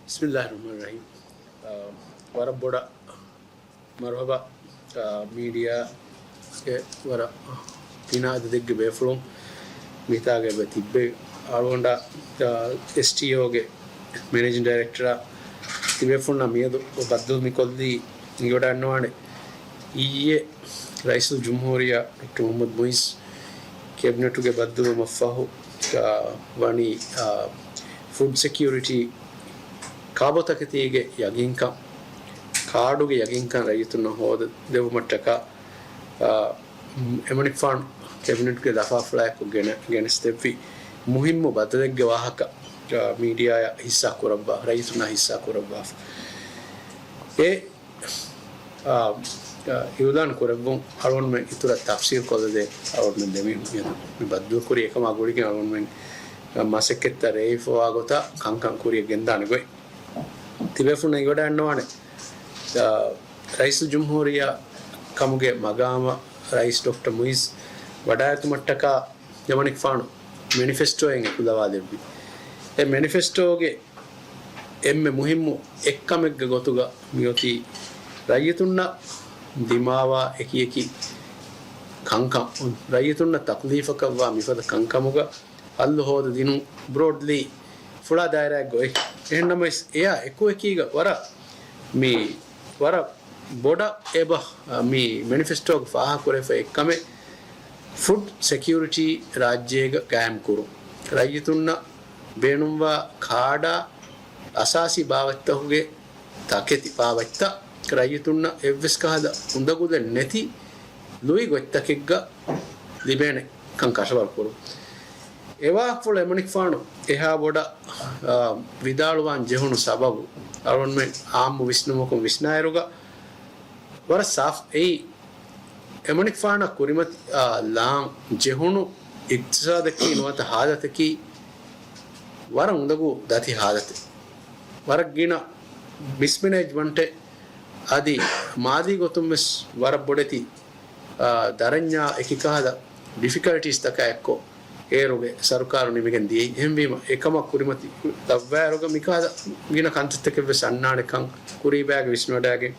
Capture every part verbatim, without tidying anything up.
ބިސްމިއްލާހި ރަޙްމާނި ރަޙީމް. އާ، ވަރަށް ބޮޑަށް މަރުޙަބާ، އާ، މީޑިއާގެ ވަރަށް ގިނަ އަދަދެއްގެ ބޭފުޅުން މިތާގަ އެބަ ތިއްބެވި. އަޅުގަނޑާ، އާ، އެސްޓީއޯގެ މެނޭޖިން ޑައިރެކްޓަރ ތިބޭފުޅުންނާ މިއަދު ބައްދަލު މިކޮށްލީ އިނގިވަޑައިގަންނަވާނެ. އިއްޔެ ރައީސުލްޖުމްހޫރިއްޔާ ޑޮކްޓަރ މުޙައްމަދު މުޢިއްޒު ކެބިނެޓުގެ ބައްދަލުވުމަށްފަހު، އާ، ވަނީ، އާ، ފުޑް ސެކިއުރިޓީ ކާބޯތަކެތީގެ ޔަގީންކަން، ކާޑުގެ ޔަގީންކަން ރައްޔިތުންނަށް ހޯދަ ދެއްވުމަށްޓަކާ، އާ، އެމަނިކުފާނު ކެބިނެޓުގެ ލަފާފުޅާއެކު ގެނެ-، ގެނެސްދެއްވި މުހިއްމު ބަދަލެއްގެ ވާހަކަ، އާ، މީޑިއާއަށް ހިއްސާ ކުރައްވާ، ރައްޔިތުންނާ ހިއްސާ ކުރައްވާފަ. އެ އާ، އާ، އިޢުލާން ކުރެއްވުން އަޅުގަނޑުމެން އިތުރަށް ތަފްސީލް ކޮށްލަދޭ. އަޅުގަނޑުމެން ދެމީހުން މި ބައްދަލުކުރީ އެކަމާ ގުޅިގެން އަޅުގަނޑުމެން މަސައްކަތްތައް ރޭވިފަވާ ގޮތަށް ކަންކަން ކުރިއަށް ގެންދާނެ ގޮތް. ތިބޭފުޅުންނަށް އިނގިވަޑައިގަންނަވާނެ. އާ، ރައީސުލްޖުމްހޫރިއްޔާ ކަމުގެ މަގާމަށް ރައީސް ޑޮކްޓަރ މުޢިއްޒު ވަޑައިގަތުމަށްޓަކާ އެމަނިކުފާނު މެނިފެސްޓޯއެއް އެކުލަވާލެއްވި. އެ މެނިފެސްޓޯގެ އެންމެ މުހިއްމު އެއްކަމެއްގެ ގޮތުގަ މިއޮތީ ރައްޔިތުންނަށް ދިމާވާ އެކިއެކި ކަންކަން، ރައްޔިތުންނަށް ތަކްލީފަކަށްވާ މިފަދަ ކަންކަމުގަ ހައްލު ހޯދަ ދިނުން ބްރޯޑްލީ ފުޅާ ދާއިރާއެއްގަ އޮތް. އެހެންނަމަވެސް އެއާ އެކުއެކީގަ ވަރަށް މި ވަރަށް ބޮޑަށް އެބަ މި މެނިފެސްޓޯގަ ފާހަގަކުރެވިފައި އެއްކަމެއް ފުޑް ސެކިއުރިޓީ ރާއްޖޭގަ ގާއިމްކުރުން. ރައްޔިތުންނަށް ބޭނުންވާ ކާޑާ އަސާސީ ބާވަތްތަކުގެ ތަކެތި ބާވަތްތައް ރައްޔިތުންނަށް އެއްވެސް ކަހަލަ އުނދަގުލެއް ނެތި ލުއި ގޮތްތަކެއްގަ ލިބޭނެ ކަން ކަށަވަރު ކުރުން. އެވާހަކަފުޅު އެމަނިކުފާނު އެހާ ބޮޑަށް، އާ، ވިދާޅުވާން ޖެހުނު ސަބަބު އަޅުގަނޑުމެން އާއްމު ވިސްނުމަކުން ވިސްނާއިރުގަ ވަރަށް ސާފް. އެއީ އެމަނިކުފާނަށް ކުރިމަތި، އާ، ލާން ޖެހުނު އިޤްތިޞާދަކީ ނުވަތަ ހާލަތަކީ ވަރަށް އުނދަގޫ ދަތި ހާލަތެއް. ވަރަށް ގިނަ މިސްމެނޭޖްމަންޓެއް އަދި މާލީ ގޮތުން ވެސް ވަރަށް ބޮޑެތި، އާ، ދަރަންޏާ އެކިކަހަލަ ޑިފިކަލްޓީސްތަކާ އެއްކޮށް އޭރުގެ ސަރުކާރު ނިމިގެން ދިޔައީ. އެހެންވީމަ، އެކަމަށް ކުރިމަތި ލައްވާއިރުގަ މިކަހަލަ ގިނަ ކަންތައްތަކެއް ވެސް އަންނާނެކަން ކުރީބާގެ ވިސްނުވަޑައިގެން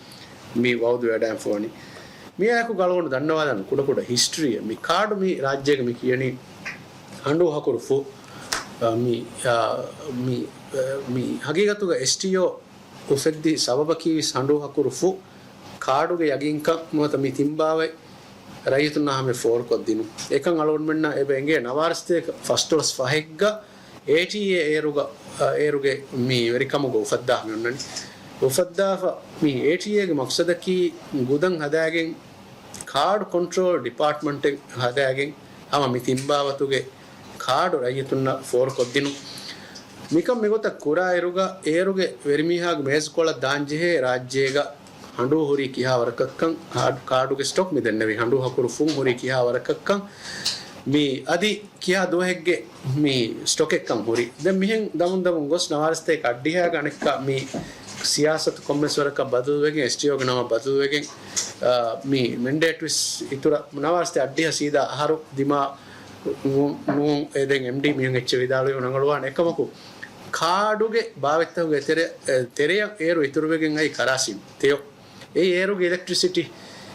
މި ވައުދު ވެވަޑައިގެންފަވަނީ. މިއާއެކު އަޅުގަނޑު ދަންނަވާލަން ކުޑަކުޑަ ހިސްޓްރީއެއް. މި ކާޑު މި ރާއްޖޭގަ މި ކިޔަނީ ހަނޑޫ ހަކުރު ފުށް. އާ، މި، އާ، މި، އާ، މި ހަގީގަތުގަ އެސްޓީއޯ އުފެއްދި ސަބަބަކީ ވެސް ހަނޑޫ ހަކުރު ފުށް ކާޑުގެ ޔަގީންކަން ނުވަތަ މި ތިން ބާވަތް ރައްޔިތުންނާ ހަމަޔަށް ފޯރުކޮށްދިނުން. އެކަން އަޅުގަނޑުމެންނަށް އެބަ އެނގޭ ނަވާރަސަތޭކަ ފަސްދޮޅަސް ފަހެއްގަ އޭޓީއޭ އޭރުގަ، އޭރުގެ މި ވެރިކަމުގަ އުފައްދާ މި އޮންނަނީ. އުފައްދާފަ މި އޭޓީއޭގެ މަޤްޞަދަކީ ގުދަން ހަދާގެން، ކާޑް ކޮންޓްރޯލް ޑިޕާޓްމަންޓެއް ހަދާގެން، ހަމަ މި ތިން ބާވަތުގެ ކާޑު ރައްޔިތުންނަށް ފޯރުކޮށްދިނުން. މިކަން މިގޮތަށް ކުރާއިރުގަ، އޭރުގެ ވެރިމީހާގެ މޭޒުކޮޅަށް ދާންޖެހޭ ރާއްޖޭގަ ހަނޑޫ ހުރީ ކިހާ ވަރަކަށްކަން، ކާޑު، ކާޑުގެ ސްޓޮކް މި ދެންނެވި ހަނޑޫ ހަކުރު ފުށް ހުރީ ކިހާ ވަރަކަށްކަން، މި އަދި ކިހާ ދުވަހެއްގެ މި ސްޓޮކެއްކަން ހުރި. ދެން މިހެން ދަމުން ދަމުން ގޮސް ނަވާރަސަތޭކަ އަށްޑިހައިގަ އަނެއްކާ މި ސިޔާސަތު ކޮންމެސް ވަރަކަށް ބަދަލުވެގެން، އެސްޓީއޯގެ ނަމަށް ބަދަލުވެގެން، އާ، މި މެންޑޭޓް ވެސް އިތުރަށް ނަވާރަސަތޭކަ އަށްޑިހަ ސީދާ އަހަރު ދިމާ ނޫ-، ނޫން. އެ ދެން އެމްޑީ މިހެން އެއްޗެއް ވިދާޅުވީ ރަނގަޅުވާނެ. އެކަމަކު، ކާޑުގެ ބާވަތްތަކުގެ ތެރެ-، އެ، ތެރެއަށް އޭރު އިތުރުވެގެން އައި ކަރާސިން ތެޔޮ. އެއީ އޭރުގެ އިލެކްޓްރިސިޓީ.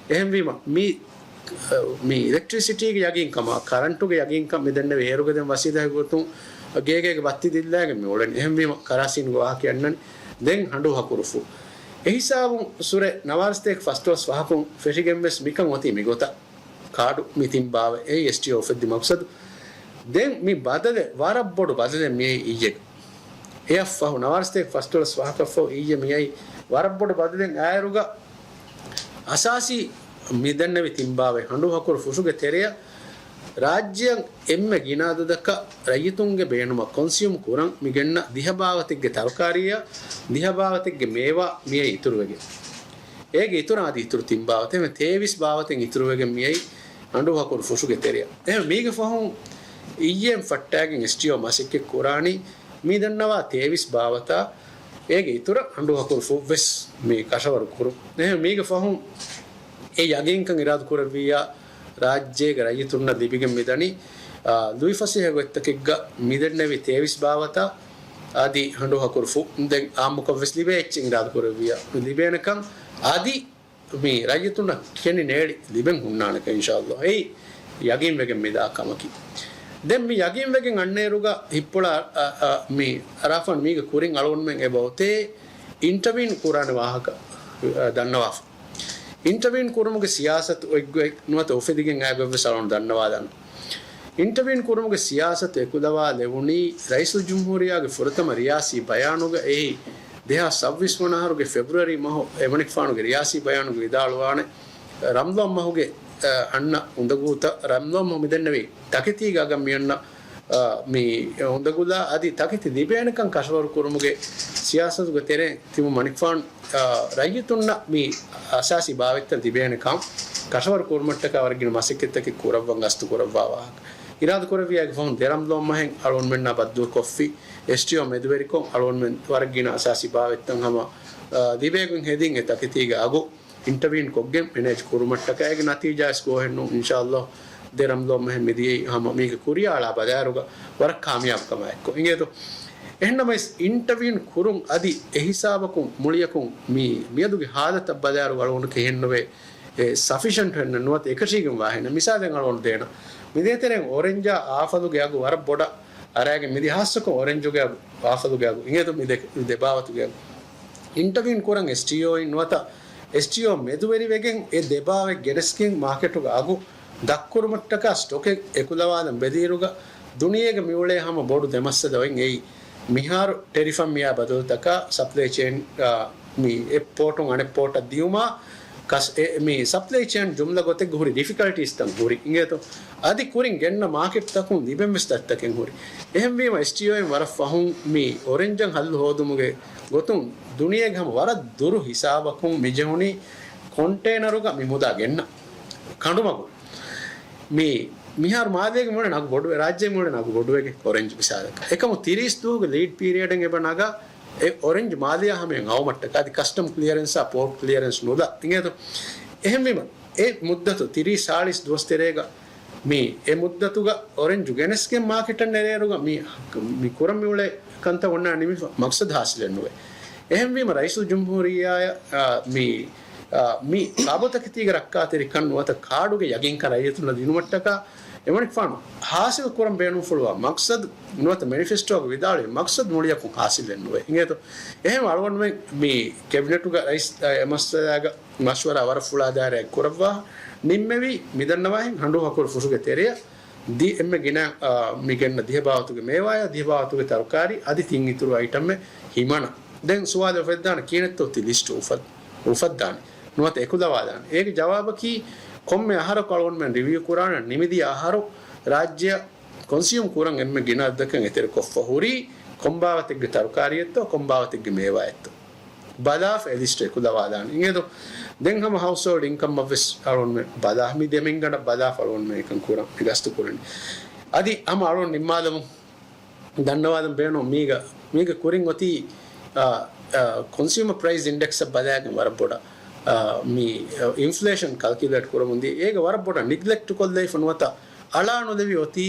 އެހެންވީމަ، މި، މި އިލެކްޓްރިސިޓީގެ ޔަގީންކަމާ، ކަރަންޓުގެ ޔަގީންކަން މި ދެންނެވި އޭރުގެ ދެން ވަސީލަތް ގޮތުން ގޭގޭގެ ބައްތި ދިއްލައިގެން މި އުޅެނީ. އެހެންވީމަ، ކަރާސިންގެ ވާހަކަ އަންނަނީ. ދެން ހަނޑޫ ހަކުރު ފުށް. އެހިސާބުން ސުރެ ނަވާރަސަތޭކަ ފަސްދޮޅަސް ފަހަކުން ފެށިގެން ވެސް މިކަން އޮތީ މިގޮތަށް. ކާޑު މި ތިން ބާވަތް އެއީ އެސްޓީއޯ އުފެއްދި މަޤްޞަދު. ދެން މި ބަދަލެއް، ވަރަށް ބޮޑު ބަދަލެއް މިއައީ އިއްޔެ. އެއަށްފަހު، ނަވާރަސަތޭކަ ފަސްދޮޅަސް ފަހަކަށްފަހު އިއްޔެ މިއައީ ވަރަށް ބޮޑު ބަދަލެއް އާއިރުގަ، އަސާސީ މި ދެންނެވި ތިން ބާވަތް ހަނޑޫ ހަކުރު ފުށުގެ ތެރެއަށް ރާއްޖެއަށް އެންމެ ގިނަ އަދަދަކަށް ރައްޔިތުންގެ ބޭނުމަށް ކޮންސިއުމް ކުރަން މި ގެންނަ ދިހަ ބާވަތެއްގެ ތަރުކާރީއަށް ދިހަ ބާވަތެއްގެ މޭވާ މިއައީ އިތުރުވެގެން. އޭގެ އިތުރަށް އަދި އިތުރު ތިން ބާވަތެއް، ތޭވީސް ބާވަތެއް އިތުރުވެގެން މިއައީ ހަނޑޫ ހަކުރު ފުށުގެ ތެރެއަށް. އެހެން މީގެ ފަހުން އިއްޔެން ފައްޓާގެން އެސްޓީއޯ މަސައްކަތް ކުރާނީ މި ދަންނަވާ ތޭވީސް ބާވަތާ އޭގެ އިތުރަށް ހަނޑޫ ހަކުރު ފުށް ވެސް މި ކަށަވަރު ކުރުން. އެހެން މީގެ ފަހުން އެ ޔަގީންކަން އިރާދަ ކުރެއްވިއްޔާ، ރާއްޖޭގެ ރައްޔިތުންނަށް ލިބިގެން މިދަނީ، އާ، ލުއިފަސޭހަ ގޮތްތަކެއްގަ މިދެންނެވި ތޭވީސް ބާވަތާ އަދި ހަނޑޫ ހަކުރު ފުށް ދެން އާއްމުކޮށް ވެސް ލިބޭ އެއްޗެއް އިރާދަ ކުރެއްވިޔާ ލިބޭނެކަން އަދި މި ރައްޔިތުންނަށް ކެނޑި ނޭޅި ލިބެން ހުންނާނެކަން އިންޝާﷲ އެއީ ޔަގީންވެގެން މިދާ ކަމަކީ. ދެން މި ޔަގީންވެގެން އަންނައިރުގަ ހިއްޕޮޅާ، އަ، އަ، މި އަރާފާން މީގެ ކުރިން އަޅުގަނޑުމެން އެބަ އޮތޭ އިންޓަވީން ކުރާނެ ވާހަކަ، އަ، ދަންނަވާފަ. އިންޓަވީން ކުރުމުގެ ސިޔާސަތު އޮތްގޮތް ނުވަތަ އުފެދިގެން އައި ގޮތްވެސް އަޅުގަނޑު ދަންނަވާލަން. އިންޓަވީން ކުރުމުގެ ސިޔާސަތު އެކުލަވާލެވުނީ ރައީސުލްޖުމްހޫރިއްޔާގެ ފުރަތަމަ ރިޔާސީ ބަޔާނުގަ އެއީ ދެހާސް ސައްބީސް ވަނަ އަހަރުގެ ފެބްރުއަރީ މަހު އެމަނިކުފާނުގެ ރިޔާސީ ބަޔާނުގަ ވިދާޅުވާނެ. ރަމްޟާން މަހުގެ، އަ، އަންނަ އުނދަގޫތައް، ރަމްޟާން މަހު މިދެންނެވި ތަކެތީގަ އަގަށް މިއަންނަ، އަ، މި އުނދަގުލާ އަދި ތަކެތި ލިބޭނެކަން ކަށަވަރު ކުރުމުގެ ސިޔާސަތުގެ ތެރެއިން ތިބު މަނިކުފާނު، އަ، ރައްޔިތުންނަށް މި އަސާސީ ބާވަތްތައް ލިބޭނެކަން ކަށަވަރު ކުރުމަށްޓަކާ ވަރަށް ގިނަ މަސައްކަތްތަކެއް ކުރައްވަން ގަސްތު ކުރައްވާ ވާހަކަ. އިރާދަ ކުރެއްވިޔާގެ ފަހުން ދެ ރަމްޟާން މަހެއް އަޅުގަނޑުމެންނާ ބައްދަލުކޮށްފި އެސްޓީއޯ މެދުވެރިކޮށް އަޅުގަނޑުމެން ވަރަށް ގިނަ އަސާސީ ބާވަތްތައް ހަމަ، އަ، ލިބޭގޮތް ހެދިން އެ ތަކެތީގެ އަގު އިންޓަވީން ކޮށްގެން މެނޭޖް ކުރުމަށްޓަކާ އޭގެ ނަތީޖާވެސް ގޯހެއްނު އިންޝާﷲ ދެ ރަމްޟާން މަހެއް މިދިޔައީ ހަމަ މީގެ ކުރިއަށް އަޅާ ބަލާއިރުގަ ވަރަށް ކާމިޔާބު ކަމާއެއްކޮށް އިނގޭތޯ. އެހެންނަމަވެސް އިންޓަވީން ކުރުން އަދި އެހިސާބަކުން މުޅިއަކުން މި މިއަދުގެ ހާލަތަށް ބަލާއިރު އަޅުގަނޑު ކިހެންނުވޭ، އެ ސަފިޝަންޓް ހެންނެއް ނުވަތަ އެކަށީގެން ވާހެންނެއް. މިސާލެއް އަޅުގަނޑު ދޭނަ. މިދޭތެރެއިން އޮރެންޖާ އާފަލުގެ އަގު ވަރަށް ބޮޑަށް އަރާގެން މިދި ހާއްސަކޮށް އޮރެންޖުގެ އަގު އާފަލުގެ އަގު އިނގޭތޯ މި ދެ، ދެ ބާވަތުގެ އަގު. އިންޓަވީން ކުރަން އެސްޓީއޯއިން ނުވަތަ އެސްޓީއޯ މެދުވެރިވެގެން އެ ދެބާވެ ގެނެސްގެން މާކެޓުގަ އަގު ދަށްކުރުމަށްޓަކާ ސްޓޮކެއް އެކުލަވާލަން ބެލިއިރުގަ ދުނިޔޭގަ މިއުޅޭ ހަމަ ބޮޑު ދެ މައްސަލަ އޮތް އެއީ މިހާރު ޓެރިފަށް މިއާ ބަދަލުތަކާ ސަޕްލައި ޗެއިން، އާ، މި އެއް ޕޯޓުން އަނެއް ޕޯޓަށް ދިޔުމާ ކަސް، އެ، މި ސަޕްލައި ޗެއިން ޖުމްލަ ގޮތެއްގަ ހުރި ޑިފިކަލްޓީސްތައް ހުރި އިނގޭތޯ. އަދި ކުރިން ގެންނަ މާކެޓްތަކުން ލިބެން ވެސް ދަތިތަކެއް ހުރި. އެހެންވީމަ އެސްޓީއޯއިން ވަރަށް ފަހުން މި އޮރެންޖަށް ހައްލު ހޯދުމުގެ ގޮތުން ދުނިޔޭގެ ހަމަ ވަރަށް ދުރު ހިސާބަކުން މި ޖެހުނީ ކޮންޓޭނަރުގަ މި މުދާ ގެންނަ ކަނޑުމަގު. މި މިހާރު މާލޭގެ މިއުޅެން އަގު ބޮޑުވެ، ރާއްޖޭގެ މިއުޅެން އަގު ބޮޑުވެގެ އޮރެންޖް މިސާލަކަށް. އެކަމު ތިރީސް ދުވަހުގެ ލީޑް ޕީރިއަޑެއް އެބަ ނަގާ އެ އޮރެންޖް މާލެއާ ހަމަޔަށް އައުމަށްޓަކާ އަދި ކަސްޓަމް ކްލިއަރެންސާ ޕޯޓް ކްލިއަރެންސް ނުލާ އިނގޭތޯ. އެހެންވީމަ އެ މުއްދަތު ތިރީސް ސާޅީސް ދުވަސް ތެރޭގަ މި އެ މުއްދަތުގަ އޮރެންޖު ގެނެސްގެން މާކެޓަށް ނެރޭއިރުގަ މި، މި ކުރަން މިއުޅޭ ކަންތައް އޮންނާ ނިމިފަ މަޤްޞަދު ހާސިލެއް ނުވޭ. އެހެންވީމަ ރައީސުލްޖުމްހޫރިއްޔާއަށް، އާ، މި، އާ، މި ކާބޯތަކެތީގެ ރައްކާތެރިކަން ނުވަތަ ކާޑުގެ ޔަގީންކަން ރައްޔިތުންނަށް ދިނުމަށްޓަކާ އެމަނިކުފާނު ހާސިލް ކުރަން ބޭނުންފުޅުވާ މަޤްޞަދު ނުވަތަ މެނިފެސްޓޯގަ ވިދާޅުވި މަޤްޞަދު މުޅިއަކުން ހާސިލެއް ނުވޭ. އިނގޭތޯ؟ އެހެން އަޅުގަނޑުމެން މި ކެބިނެޓުގަ ރައީސް، އާ، އެ މައްސަލާގަ މަޝްވަރާ ވަރަށް ފުޅާ ދާއިރާއެއް ކުރައްވާ ނިންމެވީ މިދަންނަވާހެން ހަނޑޫ ހަކުރު ފުށުގެ ތެރެއަށް ދި އެންމެ ގިނަ، އާ، މި ގެންނަ ދިހަ ބާވަތުގެ މޭވާޔާ ދިހަ ބާވަތުގެ ތަރުކާރީ އަދި ތިން އިތުރު އައިޓަމެއް ހިމަނަ. ދެން ސުވާލެއް އުފެއްދާނެ ކިހިނެއްތޯ ތި ލިސްޓު އުފައް، އުފައްދާނީ ނުވަތަ އެކުލަވާލާނީ. އޭގެ ޖަވާބަކީ ކޮންމެ އަހަރަކު އަޅުގަނޑުމެން ރިވިއު ކުރާނެ ނިމިދިޔަ އަހަރު ރާއްޖެއަށް ކޮންސިއުމް ކުރަން އެންމެ ގިނަ އަދަދަކަށް އެތެރެކޮށްފަ ހުރީ ކޮންބާވަތެއްގެ ތަރުކާރީއެއްތޯ ކޮންބާވަތެއްގެ މޭވާއެއްތޯ. ބަލާފަ އެ ލިސްޓް އެކުލަވާލާނެ އިނގޭތޯ. ދެން ހަމަ ހައުސްހޯލްޑް އިންކަމް އަށްވެސް އަޅުގަނޑުމެން ބަލާ، މި ދެމިންގަނޑަށް ބަލާފަ އަޅުގަނޑުމެން އެކަން ކުރަން މި ގަސްތު ކުރަނީ. އަދި ހަމަ އަޅުގަނޑު ނިންމާލަމުން ދަންނަވާލަން ބޭނުން މީގަ، މީގަ ކުރިން އޮތީ، އާ، އާ، ކޮންސިއުމަ ޕްރައިސް އިންޑެކްސަށް ބަލާގެން ވަރަށް ބޮޑަށް، އާ، މި، އާ، އިންފްލޭޝަން ކަލްކިއުލޭޓް ކުރަމުން ދިޔަ އޭގަ ވަރަށް ބޮޑަށް ނިގްލެކްޓް ކޮށްލައިފަ ނުވަތަ އަޅާނުލެވި އޮތީ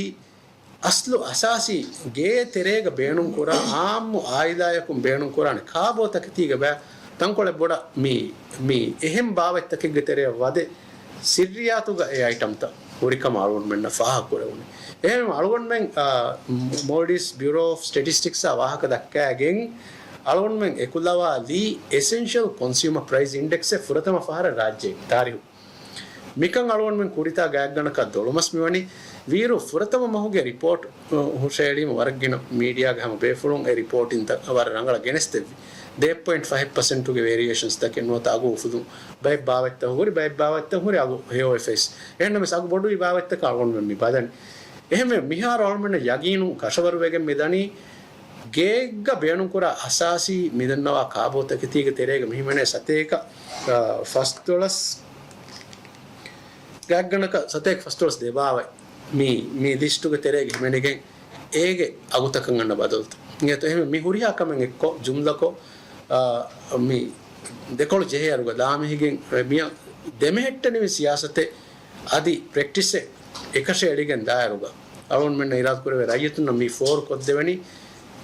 އަސްލު އަސާސީ ގޭ ތެރޭގަ ބޭނުންކުރާ އާއްމު އާއިލާޔަކުން ބޭނުންކުރާނެ ކާބޯތަކެތީގެ ބައި ތަންކޮޅެއް ބޮޑަށް މި، މި އެހެން ބާވަތްތަކެއްގެ ތެރެއަށް ވަދެ ސިއްރިއްޔާތުގަ އެ އައިޓަމްތައް ހުރިކަމަށް އަޅުގަނޑުމެންނަށް ފާހަގަކުރެވުނީ. އެހެން އަޅުގަނޑުމެން، އާ، މޯލްޑިވްސް ބިއުރޯ އޮފް ސްޓެޓިސްޓިކްސްއާ ވާހަކަ ދައްކާގެން އަޅުގަނޑުމެން އެކުލަވާލީ އެސެންޝަލް ކޮންސިއުމަރ ޕްރައިސް އިންޑެކްސެއް ފުރަތަމަ ފަހަރަށް ރާއްޖޭގެ ތާރީހު. މިކަން އަޅުގަނޑުމެން ކުރިތާ ގާތްގަނޑަކަށް ދޮޅުމަސް މިވަނީ ވީއިރު ފުރަތަމަ މަހުގެ ރިޕޯޓް، އަ، ހުށައެޅީމަ ވަރަށް ގިނަ މީޑިއާގެ ހަމަ ބޭފުޅުން އެ ރިޕޯޓިންތައް ވަރަށް ރަނގަޅަށް ގެނެސްދެއްވި. ދެ ޕޮއިންޓް ފަހެއް ޕަސެންޓުގެ ވޭރިއޭޝަންސް ތަކެއް ނުވަތަ އަގު އުފުލުން ބައެއް ބާވަތްތައް ހުރި، ބައެއް ބާވަތްތައް ހުރި އަގު ހެޔޮވެފައިސް. އެހެންނަމަވެސް އަގު ބޮޑުވި ބާވަތްތަކަށް އަޅުގަނޑުމެން މި ބަލަނީ. އެހެންވެ މިހާރު އަޅުގަނޑުމެންނަށް ޔަގީނުން ކަށަވަރުވެގެން މި ދަނީ ގޭގަ ބޭނުންކުރާ އަސާސީ މިދަންނަވާ ކާބޯތަކެތީގެ ތެރޭގަ މިހިމެނޭ ސަތޭކަ، އާ، ފަސްދޮޅަސް ގާތްގަނޑަކަށް ސަތޭކަ ފަސްދޮޅަސް ދެ ބާވަތް މި، މި ލިސްޓުގެ ތެރޭގަ ހިމެނިގެން އޭގެ އަގުތަކަށް އަންނަ ބަދަލުތައް. އިނގޭތޯ އެހެންވެ މި ހުރިހާ ކަމެއް އެއްކޮށް ޖުމްލަކޮށް، އާ، މި ދެކޮޅު ޖެހޭ އަރުގަ ލާމެހިގެން މިއަށް ދެމެހެއްޓެނިވި ސިޔާސަތެއް އަދި ޕްރެކްޓިސެއް އެކަށައެޅިގެން ދާއިރުގަ އަޅުގަނޑުމެންނަށް އިރާދަކުރެވޭ ރައްޔިތުންނަށް މި ފޯރުކޮށްދެވެނީ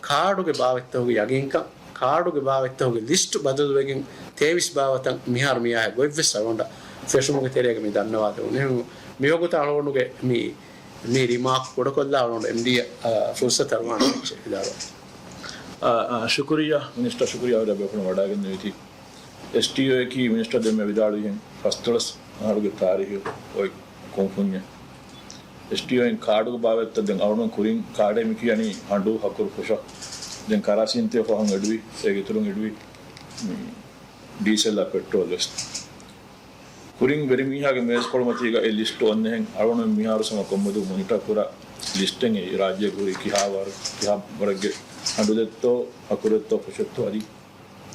ކާޑުގެ ބާވަތްތަކުގެ ޔަގީންކަން، ކާޑުގެ ބާވަތްތަކުގެ ލިސްޓް ބަދަލުވެގެން ތޭވީސް ބާވަތަށް މިހާރު މިއާއެކު ގޮތްވެސް އަޅުގަނޑަށް ފެށުމުގެ ތެރޭގަ މި ދަންނަވާދެވުނު. އެހެން މިވަގުތު އަޅުގަނޑުގެ މި، މި ރިމާކް ކުޑަކޮށްލާ އަޅުގަނޑު އެމްޑީއަށް، އާ، ފުރުސަތު އަރުވާނެ އެއްޗެއް ވިދާޅުވާ. އާ، އާ، ޝުކުރިއްޔާ މިނިސްޓަރ، ޝުކުރިއްޔާ ހުރިހާ ބޭފުޅުން ވަޑައިގެންނެވިތީ. އެސްޓީއޯއަކީ މިނިސްޓަރ ދެންމެ ވިދާޅުވިހެން ފަސްދޮޅަސް އަހަރުގެ ތާރީހު އޮތް ކުންފުންޏެއް. އެސްޓީއޯއިން ކާޑުގެ ބާވަތްތައް ދެން އަޅުގަނޑު ކުރިން ކާޑޭ މި ކިޔަނީ ހަނޑޫ ހަކުރު ފުށަށް. ދެން ކަރާސީން ތިޔަ ފަހުން އެޑުވި، އޭގެ އިތުރުން އެޑުވި މި ޑީސެލްއާ ޕެޓްރޯލް ވެސް. ކުރިން ވެރިމީހާގެ މޭޒުކޮޅުމަތީގަ އެ ލިސްޓް އޮންނަހެން އަޅުގަނޑު މިހާރު ހަމަ ކޮންމެދު މޮނިޓާ ކުރާ ލިސްޓެއް އެ ރާއްޖޭގަ ހުރި ކިހާ ވަރަށް، ކިހާ ވަރަށްގެ ހަނޑުލެއްތޯ، ހަކުރެއްތޯ، ފުށެއްތޯ އަދި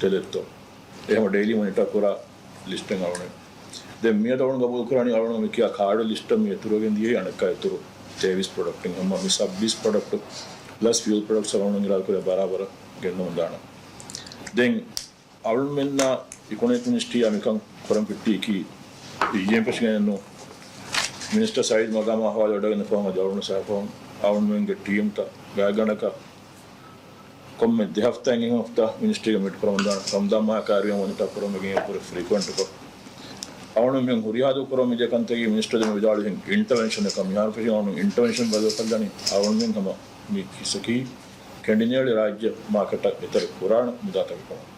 ތެލެއްތޯ. އެ ހަމަ ޑެއިލީ މޮނިޓާ ކުރާ ލިސްޓެއް އަޅުގަނޑު. ދެން މިއަދު އަޅުގަނޑު ގަބޫލު ކުރާނީ އަޅުގަނޑު މި ކިޔާ ކާޑު ލިސްޓަށް މި އިތުރުވެގެން ދިޔައީ އަނެއްކާ އިތުރު ތޭވީސް ޕްރޮޑަކްޓެއް. ހަމަ މި ސައްބީސް ޕްރޮޑަކްޓް ޕްލަސް ފިއުލް ޕްރޮޑަކްޓްސް އަޅުގަނޑު އިރާދަ ކުރޭ ބަރާބަރަށް ގެންނަމުން ދާނަން. ދެން އަޅުމެންނާ އިކޮނޮމިކް މިނިސްޓްރީއާ މިކަން ކުރަން ފިއްޓީކީ އިއްޔެން ފެށިގެން މިނިސްޓަރ ސައީދު މަގާމާ ހަވާލު ވަޑައިގެން ފަހުމަ ދައުރުން ސަހަފަހުން އަޅުމެންގެ ޓީމްތައް ގާތްގަނޑަކަށް ކޮންމެ ދެ ހަފްތާއެއް އެއް ހަފްތާ މިނިސްޓްރީގަ މީޓި ކުރަމުންދާނެ. ރަމަޟާން މަހާ ކާރިޔަ މޮނިޓާ ކުރަމުގެ ޕުރަ ފްރީކުއެންޓްކޮށް އަޅުމެން ހުރިހާ ދުވަހު ކުރަމުން މިދިޔަ ކަންތަކީ މިނިސްޓަރ ދެން ވިދާޅުވިހެން އިންޓަވެންޝަނަކަށް މިހާރު ފެށި އަޅުމެން އިންޓަވެންޝަން ބަދަލުކޮށްލަނީ އަޅުމެން ހަމަ މި ކިސަކީ ކެނޑިނޭޅި ރާއްޖެ މާކެޓަށް އެތެރެ ކުރާނެ މުދާތަކަށް ކަމަށް.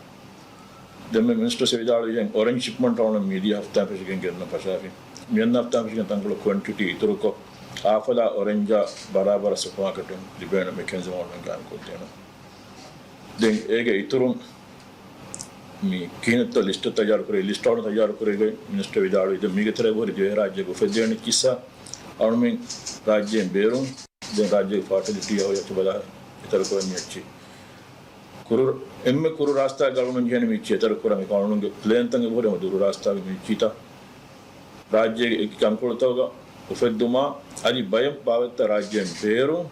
ދެންމެ މިނިސްޓަރ ވިދާޅުވިހެން އޮރެންޖް ޝިޕްމަންޓް އަޅުން މިދިޔަ ހަފްތާ ފެށިގެން ގެންނަ ފަށާފި. މިއަންނަ ހަފްތާ ފެށިގެން ތަންކޮޅު ކުއެންޓިޓީ އިތުރުކޮށް، އާފަލާ އޮރެންޖާ ބަރާބަރަށް ސުޕަމާކެޓުން ލިބޭނެ މެކެންޒިމް އަޅުން ގާން ކޮށްދޭނެ. ދެން އޭގެ އިތުރުން މި ކިހިނެއްތޯ ލިސްޓް ތައްޔާރު ކުރޭ، ލިސްޓް އަޅުން ތައްޔާރު ކުރެވިގެން މިނިސްޓަރ ވިދާޅުވި ދެން މީގެ ތެރޭ ހުރި ދިވެހިރާއްޖޭގެ އުފެއްދޭނެ ކިއްސާ އަޅުމެން ރާއްޖޭން ބޭރުން ދެން ރާއްޖޭގެ ފާޓިލިޓީއާ ހޮޔަތު ބަލާ އެތަރު ކުރަން މިއައްޗި. ކުރު، އެންމެ ކުރު ރާސްތާގަ އަޅުން ޖެހެނީ މިއްޗި އެތަރު ކުރަން އެކަމަ އަޅުންގެ ޕްލޭންތައް އެބަހުރި ހަމަ ދުރު ރާސްތާގެ މިއްޗިތައް ރާއްޖޭގެ އެކި ތަންކޮޅުތަކުގަ އުފެއްދުމާ އަދި ބައެއް ބާވަތްތައް ރާއްޖޭން ބޭރުން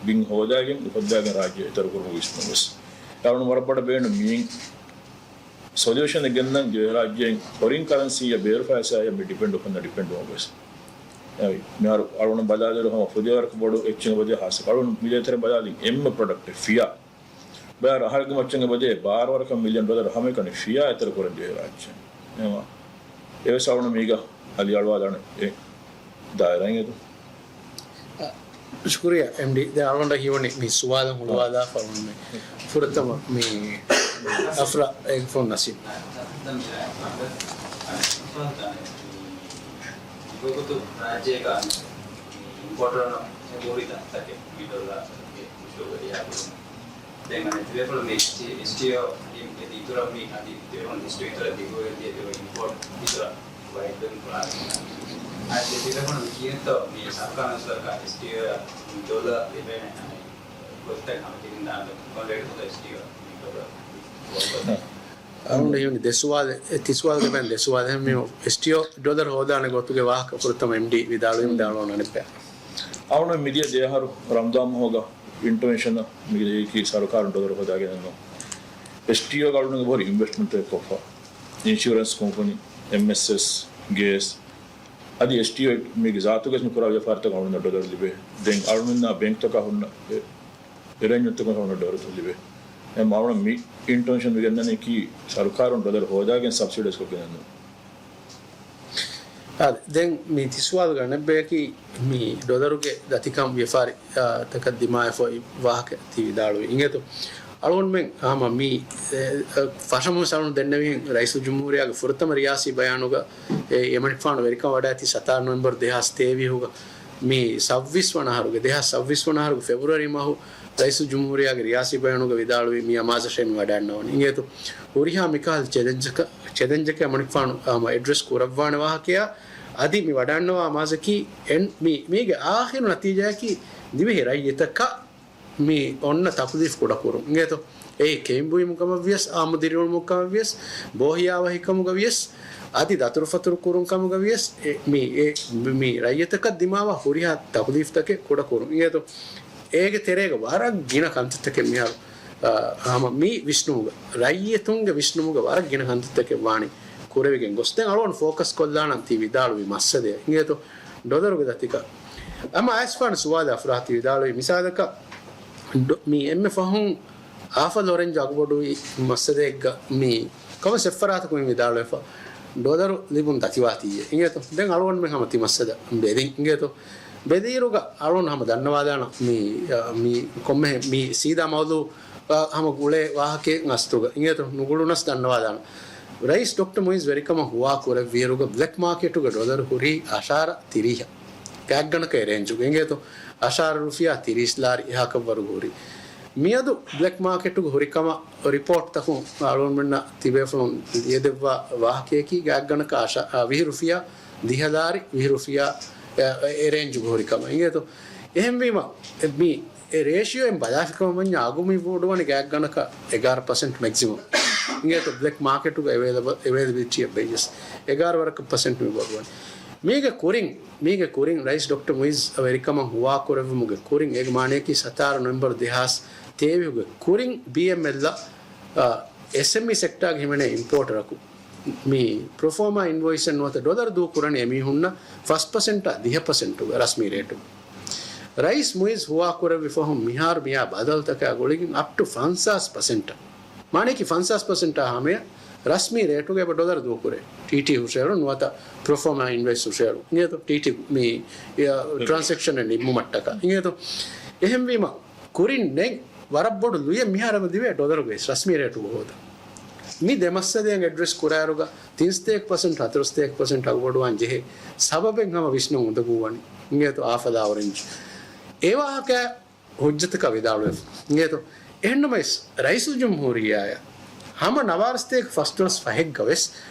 ބިން ހޯދާގެން އުފައްދާގެން ރާއްޖެ އެތަރު ކުރުމުގެ ވިސްނުން ވެސް. އަޅުން ވަރަށް ބޮޑަށް ބޭނުން މިއިން ސޮލިއުޝަނެއް ގެންނަން ދިވެހިރާއްޖޭން ފޮރިން ކަރަންސީއަށް ބޭރު ފައިސާއަށް މި ޑިޕެންޑް އުފަންނަ ޑިޕެންޑް ވެސް. އެއީ، މިހާރު އަޅުން ބަލާލިއިރު ހަމަ ފުދޭވަރަކަށް ބޮޑު އެއްޗެއް އެބަދޭ ހާއްސަ އަޅުން މިދޭތެރެ ބަލާލިން އެންމެ ޕްރޮޑަކްޓެއް ފިޔާ. ބައިވަރު އަހަރެއްގެ މައްޗަށް އެބަދޭ ބާރަ ވަރަކަށް މިލިއަން ޑޮލަރު ހަމައެކަނި ފިޔާ އެތެރެ ކުރަން ދިވެހިރާއްޖެ. އެހެންވީމާ އެވެސް އަޅުން މީގަ އަލިއަޅުވާލާނެ އެ ދާއިރާއިން އެދު. ޝުކުރިއްޔާ އެމްޑީ. ދެން އަޅުގަނޑަށް ހީވަނީ މި ސުވާލު ހުޅުވާލާފަ އަޅުން މި ފުރަތަމަ މި އަފްރާ އެގްފޯން ނަސީމް. މިވަގުތު ރާއްޖޭގަ އިންޕޯޓަރުން ހުރި ތަކެއް މި ޑޮލާ މުށު ވެރިޔާ ދެން އަނެއް ތިބޭފުޅުން މި އެސްޓީ، އެސްޓީއޯ އިތުރަށް މި އަދި ތިބޭފުޅުން އިސްޓީ އިތުރަށް ދިގުވެގެން ދިޔަ ތިބޭފުޅުން އިންޕޯޓް އިތުރަށް ވައިޑް ވެގެން ކުރާނެ. އަދި ތިބޭފުޅުން ކިހިނެއްތޯ މި ސަރުކާރުން ސަރުކާރު އެސްޓީއޯ ޑޮލަރ ލިބޭނެ ގޮތްތައް ހަމަ ތިބިން ދާން ކޮންޑޭޓް ކޮށް އެސްޓީއޯ މިކަބަ. އަޅުގަނޑަށް ހީވަނީ ދެ ސުވާލެއް، އެ ތި ސުވާލުގެ ބައިން ދެ ސުވާލެއް. މި އެސްޓީއޯ ޑޮލަރ ހޯދާނެ ގޮތުގެ ވާހަކަ ފުރަތަމަ އެމްޑީ ވިދާޅުވީމަ ދާން އަޅުގަނޑު އަނެއްބަޔަށް. އަޅުގަނޑު މިދިޔަ ދެ އަހަރު ރަމަޟާން މަހުގަ އިންޓަވެންޝަނަށް މިގެއީކީ ސަރުކާރުން ޑޮލަރު ހޯދާގެން ނޫން. އެސްޓީއޯގަ އަޅުގަނޑު އެބަހުރި އިންވެސްޓްމަންޓެއް ކޮށްފަ. އިންޝުރެންސް ކުންފުނި، އެމްއެސްއެސް، ގޭސް، އަދި އެސްޓީއޯ މީގެ ޒާތުގަސް މި ކުރާ ވިޔަފާރިތަކަށް އަޅުގަނޑަށް ޑޮލަރު ލިބޭ. ދެން އަޅުގަނޑުމެންނާ ބޭންކްތަކާ ހުންނަ އެ، އެ ރެންޖުތަކުން އަޅުގަނޑަށް ޑޮލަރު ލިބޭ. އެހެން އަޅުގަނޑު މި އިންޓަވެންޝަން މި ގެންނަނީކީ ސަރުކާރުން ޑޮލަރު ހޯދާގެން ސަބްސިޑައިޒް ކޮށްގެން ނޫން. އާދެ، ދެން މި ތި ސުވާލުގެ އަނެއްބަޔަކީ މި ޑޮލަރުގެ ދަތިކަން ވިޔަފާރި، އާ، ތަކަށް ދިމާވެފަ އޮތް ވާހަކަ ތި ވިދާޅުވީ. އިނގޭތޯ؟ އަޅުގަނޑުމެން ހަމަ މި، އެ، އެ، ފަށަމުން ސަޅުން ދެންނެވިހެން ރައީސުލްޖުމްހޫރިއްޔާގެ ފުރަތަމަ ރިޔާސީ ބަޔާނުގަ، އެ، އެމަނިކުފާނު ވެރިކަން ވަޑައިގަތީ ސަތާރަ ނޮވެމްބަރު ދެހާސް ތޭވީހުގަ މި ސައްވީސް ވަނަ އަހަރުގެ، ދެހާސް ސައްވީސް ވަނަ އަހަރުގެ ފެބްރުއަރީ މަހު ރައީސުލްޖުމްހޫރިއްޔާގެ ރިޔާސީ ބަޔާނުގަ ވިދާޅުވީ މި އަމާޒަށޭ މި ވަޑައިގަންނަވަނީ. އިނގޭތޯ؟ ހުރިހާ މިކަހަލަ ޗެލެންޖަކަށް، ޗެލެންޖަކަށް އެމަނިކުފާނު ހަމަ އެޑްރެސް ކުރައްވާނެ ވާހަކަޔާ އަދި މި ވަޑައިގަންނަވާ އަމާޒަކީ އެން، މި، މީގެ އާޚިރު ނަތީޖާއަކީ ދިވެހި ރައްޔިތަކަށް މި އޮންނަ ތަކުލީފް ކުޑަކުރުން. އިނގޭތޯ؟ އެއީ ކެއިން ބުއިމު ކަމަށް ވިޔަސް، އާއްމު ދިރިއުޅުމު ކަމަށް ވިޔަސް، ބޯހިޔާވަހިކަމުގަ ވިޔަސް، އަދި ދަތުރުފަތުރު ކުރުން ކަމުގަ ވިޔަސް، އެ، މި، އެ، މި ރައްޔިތަކަށް ދިމާވާ ހުރިހާ ތަކުލީފްތަކެއް ކުޑަކުރުން. އިނގޭތޯ؟ އޭގެ ތެރޭގަ ވަރަށް ގިނަ ކަންތައްތަކެއް މިހާރު، އާ، ހަމަ މި ވިސްނުމުގަ، ރައްޔިތުންގެ ވިސްނުމުގަ ވަރަށް ގިނަ ކަންތައްތަކެއް ވާނީ ކުރެވިގެން ގޮސް. ދެން އަޅުގަނޑު ފޯކަސް ކޮށްލާނަން ތި ވިދާޅުވި މައްސަލައެއް. އިނގޭތޯ؟ ޑޮލަރުގެ ދަތިކަން. އަމާ އައިސްފާނު ސުވާލެއް އަފްރާހް ތި ވިދާޅުވި މިސާލަކަށް، ޑޮ-، މި އެންމެ ފަހުން އާފަލް އޮރެންޖް އަގުބޮޑުވި މައްސަލައެއްގަ މި ކަމަށް ސެއްފަރާތަކުން ވިދާޅުވެފަ، ޑޮލަރު ލިބުން ދަތިވާތީއޭ. އިނގޭތޯ؟ ދެން އަޅުގަނޑުމެން ހަމަ ތި މައްސަލަ ބެލިން. އިނގޭތޯ؟ ބެލިއިރުގަ އަޅުން ހަމަ ދަންނަވާލާނަ މި، އަ، މި ކޮންމެހެ މި ސީދާ މައުލޫ، އަ، ހަމަ ގުޅޭ ވާހަކައެއް އަސްތުގަ. އިނގޭތޯ؟ ނުގުޅުނަސް ދަންނަވާލާނަ. ރައީސް ޑޮކްޓަ މުއިޒް ވެރިކަމަށް ހުވާ ކުރެއްވިއިރުގަ ބްލެކް މާކެޓުގަ ޑޮލަރު ހުރީ އަށާރަ ތިރީހަށް. ގާތްގަނޑަކަށް އެ ރޭންޖުގަ. އިނގޭތޯ؟ އަށާރަ ރުފިޔާ ތިރީސް ލާރި އެހާކަށްވަރު ހުރި. މިއަދު ބްލެކް މާކެޓުގަ ހުރިކަމަށް ރިޕޯޓްތަކުން އަޅުގަނޑުމެންނަށް ތިބޭފުޅުން ލިޔެދެއްވާ ވާހަކަޔަކީ ގާތްގަނޑަކަށް އަށާ-، އާ، ވިހި ރުފިޔާ ދިހަ ލާރި، ވިހި ރުފިޔާ، އެ، އެ ރޭންޖުގަ ހުރިކަމަށް. އިނގޭތޯ؟ އެހެންވީމަ، މި އެ ރޭޝިޔޯއިން ބަލާފިކަމަށް ވަންޏާ އަގު މި ބޮޑުވަނީ ގާތްގަނޑަކަށް އެގާރަ ޕަސެންޓް މެކްސިމަމް. އިނގޭތޯ؟ ބްލެކް މާކެޓުގަ އެވޭލަބަ-، އެވޭލަބިލިޓީއަށް ބެހިޔަސް އެގާރަ ވަރަކަށް ޕަސެންޓް މި ބޮޑުވަނީ. މީގެ ކުރިން، މީގެ ކުރިން ރައީސް ޑޮކްޓަ މުއިޒް ވެރިކަމަށް ހުވާކުރެއްވުމުގެ ކުރިން އޭގެ މާނަޔަކީ ސަތާރަ ނޮވެމްބަރު ދެހާސް ތޭވީހުގެ ކުރިން ބީއެމްއެލްއަށް، އާ، އެސްއެމްއީ ސެކްޓާގެ ހިމެނޭ އިމްޕޯޓަރަކު މި ޕްރޮފޯމާ އިންވޮއިސްއެއް ނުވަތަ ޑޮލަރު ދޫކުރަނީ އެމީހުންނަށް ފަސް ޕަސެންޓާ ދިހަ ޕަސެންޓުގަ ރަސްމީ ރޭޓުގަ. ރައީސް މުއިޒް ހުވާކުރެއްވި ފަހުން މިހާރު މިއާ ބަދަލުތަކާ ގުޅިގެން އަޕްޓު ފަންސާސް ޕަސެންޓަށް، މާނަޔަކީ ފަންސާސް ޕަސެންޓާ ހަމަޔަށް ރަސްމީ ރޭޓުގަ އެބަ ޑޮލަރު ދޫކުރޭ. ޓީޓީ ހުށައެޅުން ނުވަތަ ޕްރޮފޯމާ އިންވޮއިސް ހުށައެޅުން. އިނގޭތޯ؟ ޓީޓީ މި، އެ، ޓްރާންސެކްޝަނެއް ނިންމުމަށްޓަކާ. އިނގޭތޯ؟ އެހެންވީމަ، ކުރިން ނެތް ވަރަށް ބޮޑު ލުޔެއް މިހާރު އެބަ ދިވޭ ޑޮލަރުގައި ރަސްމީ ރޭޓުގަ ހޯދަން. މި ދެ މައްސަލައިން އެޑްރެސް ކުރާއިރުގަ ތިން ސަތޭކަ ޕަސެންޓް ހަތަރު ސަތޭކަ ޕަސެންޓް އަގުބޮޑުވާން ޖެހޭ ސަބަބެއް ހަމަ ވިސްނަން އުނދަގޫވަނީ. އިނގޭތޯ؟ އާފަލާ އޮރެންޖް. އެ ވާހަކަ ހުއްޖަތަކަށް ވިދާޅުވެފަ. އިނގޭތޯ؟ އެހެންނަމަވެސް ރައީސުލްޖުމްހޫރިއްޔާއަށް ހަމަ ނަވާރަ ސަތޭކަ ފަސްދޮޅަސް ފަހެއްގަ ވެސް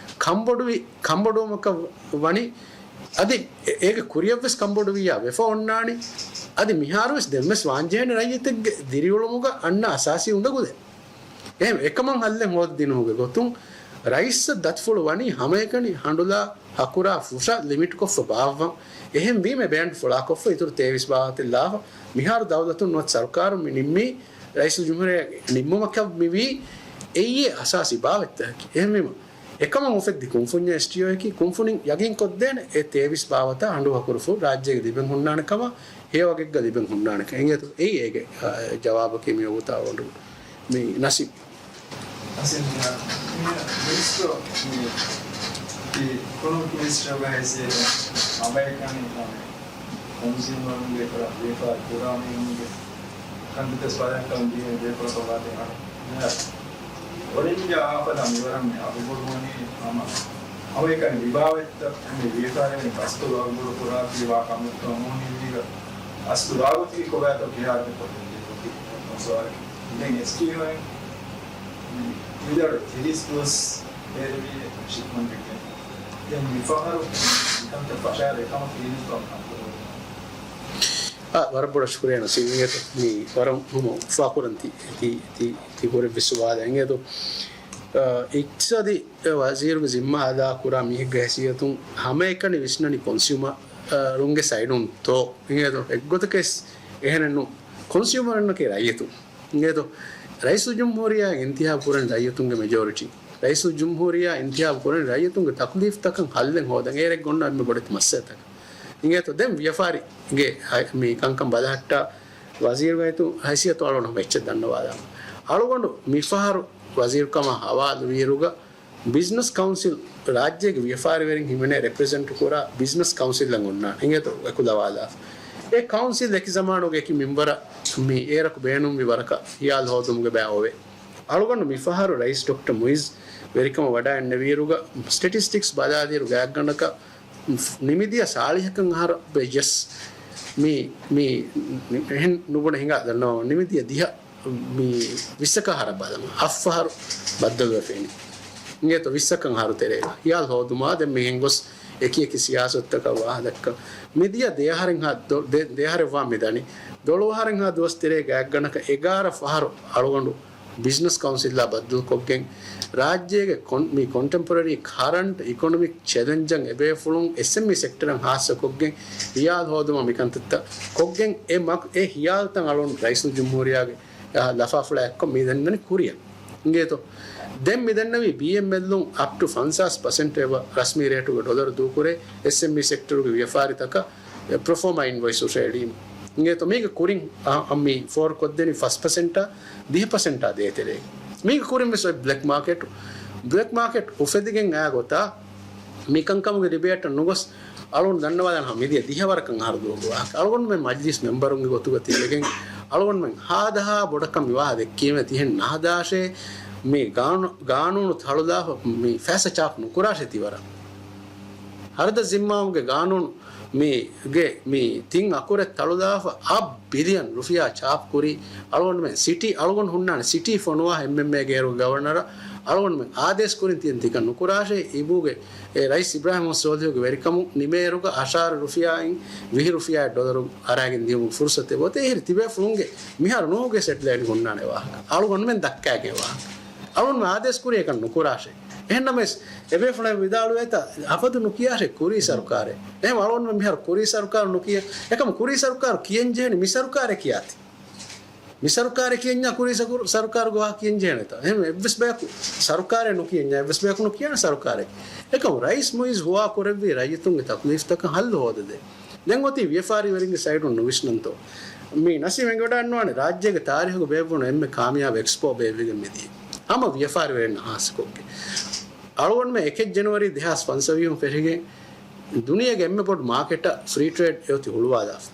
ކަންބޮޑުވި، ކަންބޮޑުވުމަކަށް ވަނީ. އަދި އެ-، އޭގެ ކުރިއަށްވެސް ކަންބޮޑުވިއްޔާ ވެފަ އޮންނާނީ. އަދި މިހާރުވެސް ދެންވެސް ވާންޖެހޭނެ ރައްޔިތެއްގެ ދިރިއުޅުމުގަ އަންނަ އަސާސީ އުނދަގުލެއް. އެހެން އެކަމަށް ހައްލެއް ހޯދިދިނުމުގެ ގޮތުން ރައީސްއަށް ދަތިފުޅު ވަނީ ހަމައެކަނި ހަނޑުލާ ހަކުރާ ފުށަށް ލިމިޓްކޮށްފަ ބާއްވަން. އެހެންވީމަ ބޭންޑް ފުޅާކޮށްފަ އިތުރު ތޭވީސް ބާވަތެއް ލާފަ. މިހާރު ދައުލަތުން ނުވަތަ ސަރުކާރުން މި ނިންމީ ރައީސުލްޖުމްހޫރިއްޔާ ނިންމުމަކަށް މިވީ އެއީ އަސާސީ ބާވަތްތަކަކީ. އެހެންވީމަ، އެކަމަށް އުފެއްދި ކުންފުންޏެއް އެސްޓީއޯއަކީ ކުންފުނިން ޔަގީންކޮށްދޭނެ އެ ތޭވީސް ބާވަތާ ހަނޑު ހަކުރު ފުށު ރާއްޖޭގަ ލިބެން ހުންނާނެ ކަމަށް، ހެޔޮވަގެއްގަ ލިބެން ހުންނާނެ ކަމަށް. އިނގޭތޯ؟ އެއީ އޭގެ، އާ، ޖަވާބަކީ މި ވަގުތާ އަޅުގަނޑު މި ނަސީބް. އަސިން، މި މިނިސްޓަރ، މި އިކޮނޮމިކް މިނިސްޓަރގެ ހައިސިއްޔަތުން ހަމައެކަނި ކޮންސިއުމަރުންގެ ކުރާ ވިޔަފާރި ކުރާ މީހުންގެ ކަންތައްތައް ސުވާލެއް ކަމަށް ދިޔަ ބޭފުޅަކަށް ވާތީ އަނެއް. އޮރެންޖާ އާފަލާ މިވަރަށް މި އަގުބޮޑުވަނީ ހަމަ، ހަމައެކަނި މި ބާވަތްތައް މި ވިޔަފާރިވަނީ ބަސްތޮޅު އަގުބޮޑު ކުރާތީ ވާ ކަމެއްކަމަށް ނޫނީ މީގަ އަސްލު ވާގޮތަކީ ކޮބާތޯ ކިހާ އެއްޗެއް ކޮށްދޭން ޖެހޭ ސުވާލެއް. ދެން އެސްޓީއޯއިން މި އިދަރު ތިރީސް ދުވަސް ބޭރުވީ ޝިޕްމަންޓެއްގެ. ދެން މިފަހަރު މިކަންތައް ފަށާއިރު އެކަމަކު އިންފޯމް ކަންތައް އާ، ވަރަށް ބޮޑަށް ޝުކުރިއްޔާ ނަސީމް. އިނގޭތޯ މި ވަރަށް ހަމަ އުފާކުރަން ތި، ތި، ތި، ތި ކުރެއްވި ސުވާލެއް. އިނގޭތޯ، އާ، އިޤްތިޞާދީ ވަޒީރުގެ ޒިންމާ އަދާކުރާ މީހެއްގެ ހައިސިއްޔަތުން ހަމައެކަނި ވިސްނަނީ ކޮންސިއުމަރުންގެ ސައިޑުންތޯ؟ އިނގޭތޯ، އެއްގޮތަކަސް އެހެނެއްނު. ކޮންސިއުމަރުންނަކީ ރައްޔިތުން. އިނގޭތޯ، ރައީސުލްޖުމްހޫރިއްޔާ އިންތިހާބު ކުރަނީ ރައްޔިތުންގެ މެޖޯރިޓީ. ރައީސުލްޖުމްހޫރިއްޔާ އިންތިހާބު ކުރަނީ ރައްޔިތުންގެ ތަކުލީފްތަކަށް ހައްލެއް ހޯދަން. އޭރެއްގަ އޮންނަ އެންމެ ބޮޑެތި މައްސަލަތަކަށް. އިނގޭތޯ، ދެން ވިޔަފާރިގެ ހަ-، މި ކަންކަން ބަލަހައްޓާ ވަޒީރުގެ ހައިސިއްޔަތު އަޅުގަނޑު ހަމަ އެއްޗެއް ދަންނަވާލާމަ. އަޅުގަނޑު މިފަހަރު ވަޒީރުކަމާ ހަވާލުވިއިރުގަ ބިޒްނަސް ކައުންސިލް، ރާއްޖޭގެ ވިޔަފާރިވެރިން ހިމެނޭ ރެޕްރެޒެންޓް ކުރާ ބިޒްނަސް ކައުންސިލްއެއް އޮންނާނެ. އިނގޭތޯ، އެކުލަވާލާފަ. އެ ކައުންސިލް އެކި ޒަމާނުގެ އެކި މެމްބަރަށް މި އޭރަކު ބޭނުންވި ވަރަކަށް ހިޔާލު ހޯދުމުގެ ބައި އޮވޭ. އަޅުގަނޑު މިފަހަރު ރައީސް ޑޮކްޓަރ މުއިޒް ވެރިކަމަށް ވަޑައިގެންނެވިއިރުގަ ސްޓެޓިސްޓިކްސް ބަލާލިއިރު ގާތްގަނޑަކަށް ނިމިދިޔަ ސާޅީހަކަށް އަހަރަށް ވެއްޖެސް މި، މި، މި އެހެން ނުބުނެ ހިނގާ ދަންނަވަމުން ނިމިދިޔަ ދިހަ މި ވިއްސަކަށް އަހަރަށް ބަލަމުން ހަފް ފަހަރު ބައްދަލުވެފައިނީ. އިނގޭތޯ ވިއްސަކަށް އަހަރު ތެރޭގަ ހިޔާލު ހޯދުމާ ދެން މިހެން ގޮސް އެކި އެކި ސިޔާސަތުތަކަށް ވާހަކަ ދައްކަން. މިދިޔަ ދެއަހަރެއްހާ ދޮ-، ދެ-، ދެއަހަރެއްވާ މިދަނީ. ދޮޅުއަހަރެއްހާ ދުވަސް ތެރޭ ގާތްގަނޑަކަށް އެގާރަ ފަހަރު އަޅުގަނޑު ބިޒްނަސް ކައުންސިލްއާ ބައްދަލުކޮށްގެން، ރާއްޖޭގެ ކޮން-، މި ކޮންޓެމްޕޮރަރީ ކަރަންޓް އިކޮނޮމިކް ޗެލެންޖަށް އެބޭފުޅުން އެސްއެމްއީ ސެކްޓަރަށް ހާއްސަކޮށްގެން ހިޔާލު ހޯދުމަށް މިކަންތައްތައް ކޮށްގެން އެ މަ-، އެ ހިޔާލުތައް އަޅުން ރައީސުލްޖުމްހޫރިއްޔާގެ، އާ، ލަފާފުޅާ އެއްކޮށް މި ދެންނަނީ ކުރިއަށް. އިނގޭތޯ؟ ދެން މި ދެންނެވީ ބީއެމްއެލުން އަޕް ޓު ފަންސާސް ޕަސެންޓް އެބަ ރަސްމީ ރޭޓުގެ ޑޮލަރު ދޫކުރޭ އެސްއެމްއީ ސެކްޓަރުގެ ވިޔަފާރިތަކަށް ޕްރޮފޯމާ އިންވޮއިސް ހުށައެޅީމަ. އިނގޭތޯ މީގެ ކުރިން އަ، އަ، މި ފޯރުކޮށްދެނީ ފަސް ޕަސެންޓާ ދިހަ ޕަސެންޓާ ދޭތެރޭގެ. މީގެ ކުރިން ވެސް އޮތް ބްލެކް މާކެޓް، ބްލެކް މާކެޓް އުފެދިގެން އާ ގޮތާ މި ކަންކަމުގެ ރިބޭޓަށް ނުގޮސް، އަޅުގަނޑު ދަންނަވާލާނަން މިދިޔަ ދިހަ ވަރަކަށް އަހަރު ދުވަހުގެ ވާހަކަ. އަޅުގަނޑުމެން މަޖްލިސް މެމްބަރުންގެ ގޮތުގަ ތިބެގެން، އަޅުގަނޑުމެން ހާދަހާ ބޮޑަކަށް މި ވާހަކަ ދެއްކީމޭ ތިހެން ނަހަދާށޭ، މި ގާނޫ-، ގާނޫނު ތަޅުލާފަ މި ފައިސާ ޗާޕް ނުކުރާށޭ ތިވަރަށް. ހަރަދަ ޒިންމާމުގެ ގާނޫނު މީގެ މި ތިން އަކުރެއް ތަޅުލާފަ އަށް ބިލިއަން ރުފިޔާ ޗާޕް ކުރީ އަޅުގަނޑުމެން ސިޓީ، އަޅުގަނޑު ހުންނާނެ ސިޓީ ފޮނުވާ އެމްއެމްއޭގެ އޭރު ގަވަރނަރ އަޅުގަނޑުމެން އާދޭސް ކުރިން ތިޔަން ތިކަން ނުކުރާށޭ. އިބޫގެ އެ ރައީސް އިބްރާހިމް ސޯލިހުގެ ވެރިކަމުން ނިމޭއިރުގަ އަށާރަ ރުފިޔާއިން ވިހި ރުފިޔާ ޑޮލަރު އަރާގެން ދިޔުމުގެ ފުރުސަތެއް އޮތޭ. އެހެރި ތިބޭފުޅުންގެ މިހާރު ނޫހުގެ ސެޓްލައިޓް ހުންނާނެ ވާހަކަ. އަޅުގަނޑުމެން ދައްކާގެން ވާހަކަ. އަޅުން އާދޭސް ކުރީ އެކަން ނުކުރާށޭ. އެހެންނަމަވެސް، އެބޭފުޅެއް ވިދާޅުވޭތަ، އަބަދު ނުކިޔާށޭ ކުރީ ސަރުކާރެއް. އެހެން އަޅުން މިހާރު ކުރީ ސަރުކާރު ނުކިޔަ، އެކަމަ ކުރީ ސަރުކާރު ކިޔަން ޖެހެނީ މި ސަރުކާރެއް ކިޔާތި. މި ސަރުކާރެއް ކިޔަންޏާ ކުރީ ސަކު-، ސަރުކާރުގެ ވާހަކަ ކިޔަން ޖެހޭނެތަ؟ އެހެން އެއްވެސް ބަޔަކު ސަރުކާރެއް ނުކިޔަންޏާ އެއްވެސް ބަޔަކު ނުކިޔާނެ ސަރުކާރެއް. އެކަމު ރައީސް މުއިއްޒު ހުވާ ކުރެއްވީ ރައްޔިތުންގެ ތަކުލީފްތަކަށް ހައްލު ހޯދަދޭ. ދެން އޮތީ ވިޔަފާރިވެރިންގެ ސައިޑުން ނުވިސްނަންތޯ؟ މީ ނަސީމް އެނގިވަޑައިގަންނަވާނެ ރާއްޖޭގެ ތާރީހުގަ ބޭއްވުނު އެންމެ ކާމިޔާބު އެކްސްޕޯ ބޭއްވިގެން މިދިޔަ ހަމަ ވިޔަފާރިވެރިންނަށް ހާއްސަކޮށްގެން. އަޅުގަނޑުމެން އެކެއް ޖެނުއަރީ ދެހާސް ފަންސަވީހުން ފެށިގެން ދުނިޔޭގެ އެންމެ ބޮޑު މާކެޓަށް ފްރީ ޓްރޭޑް އެއޮތީ ހުޅުވާލާފަ.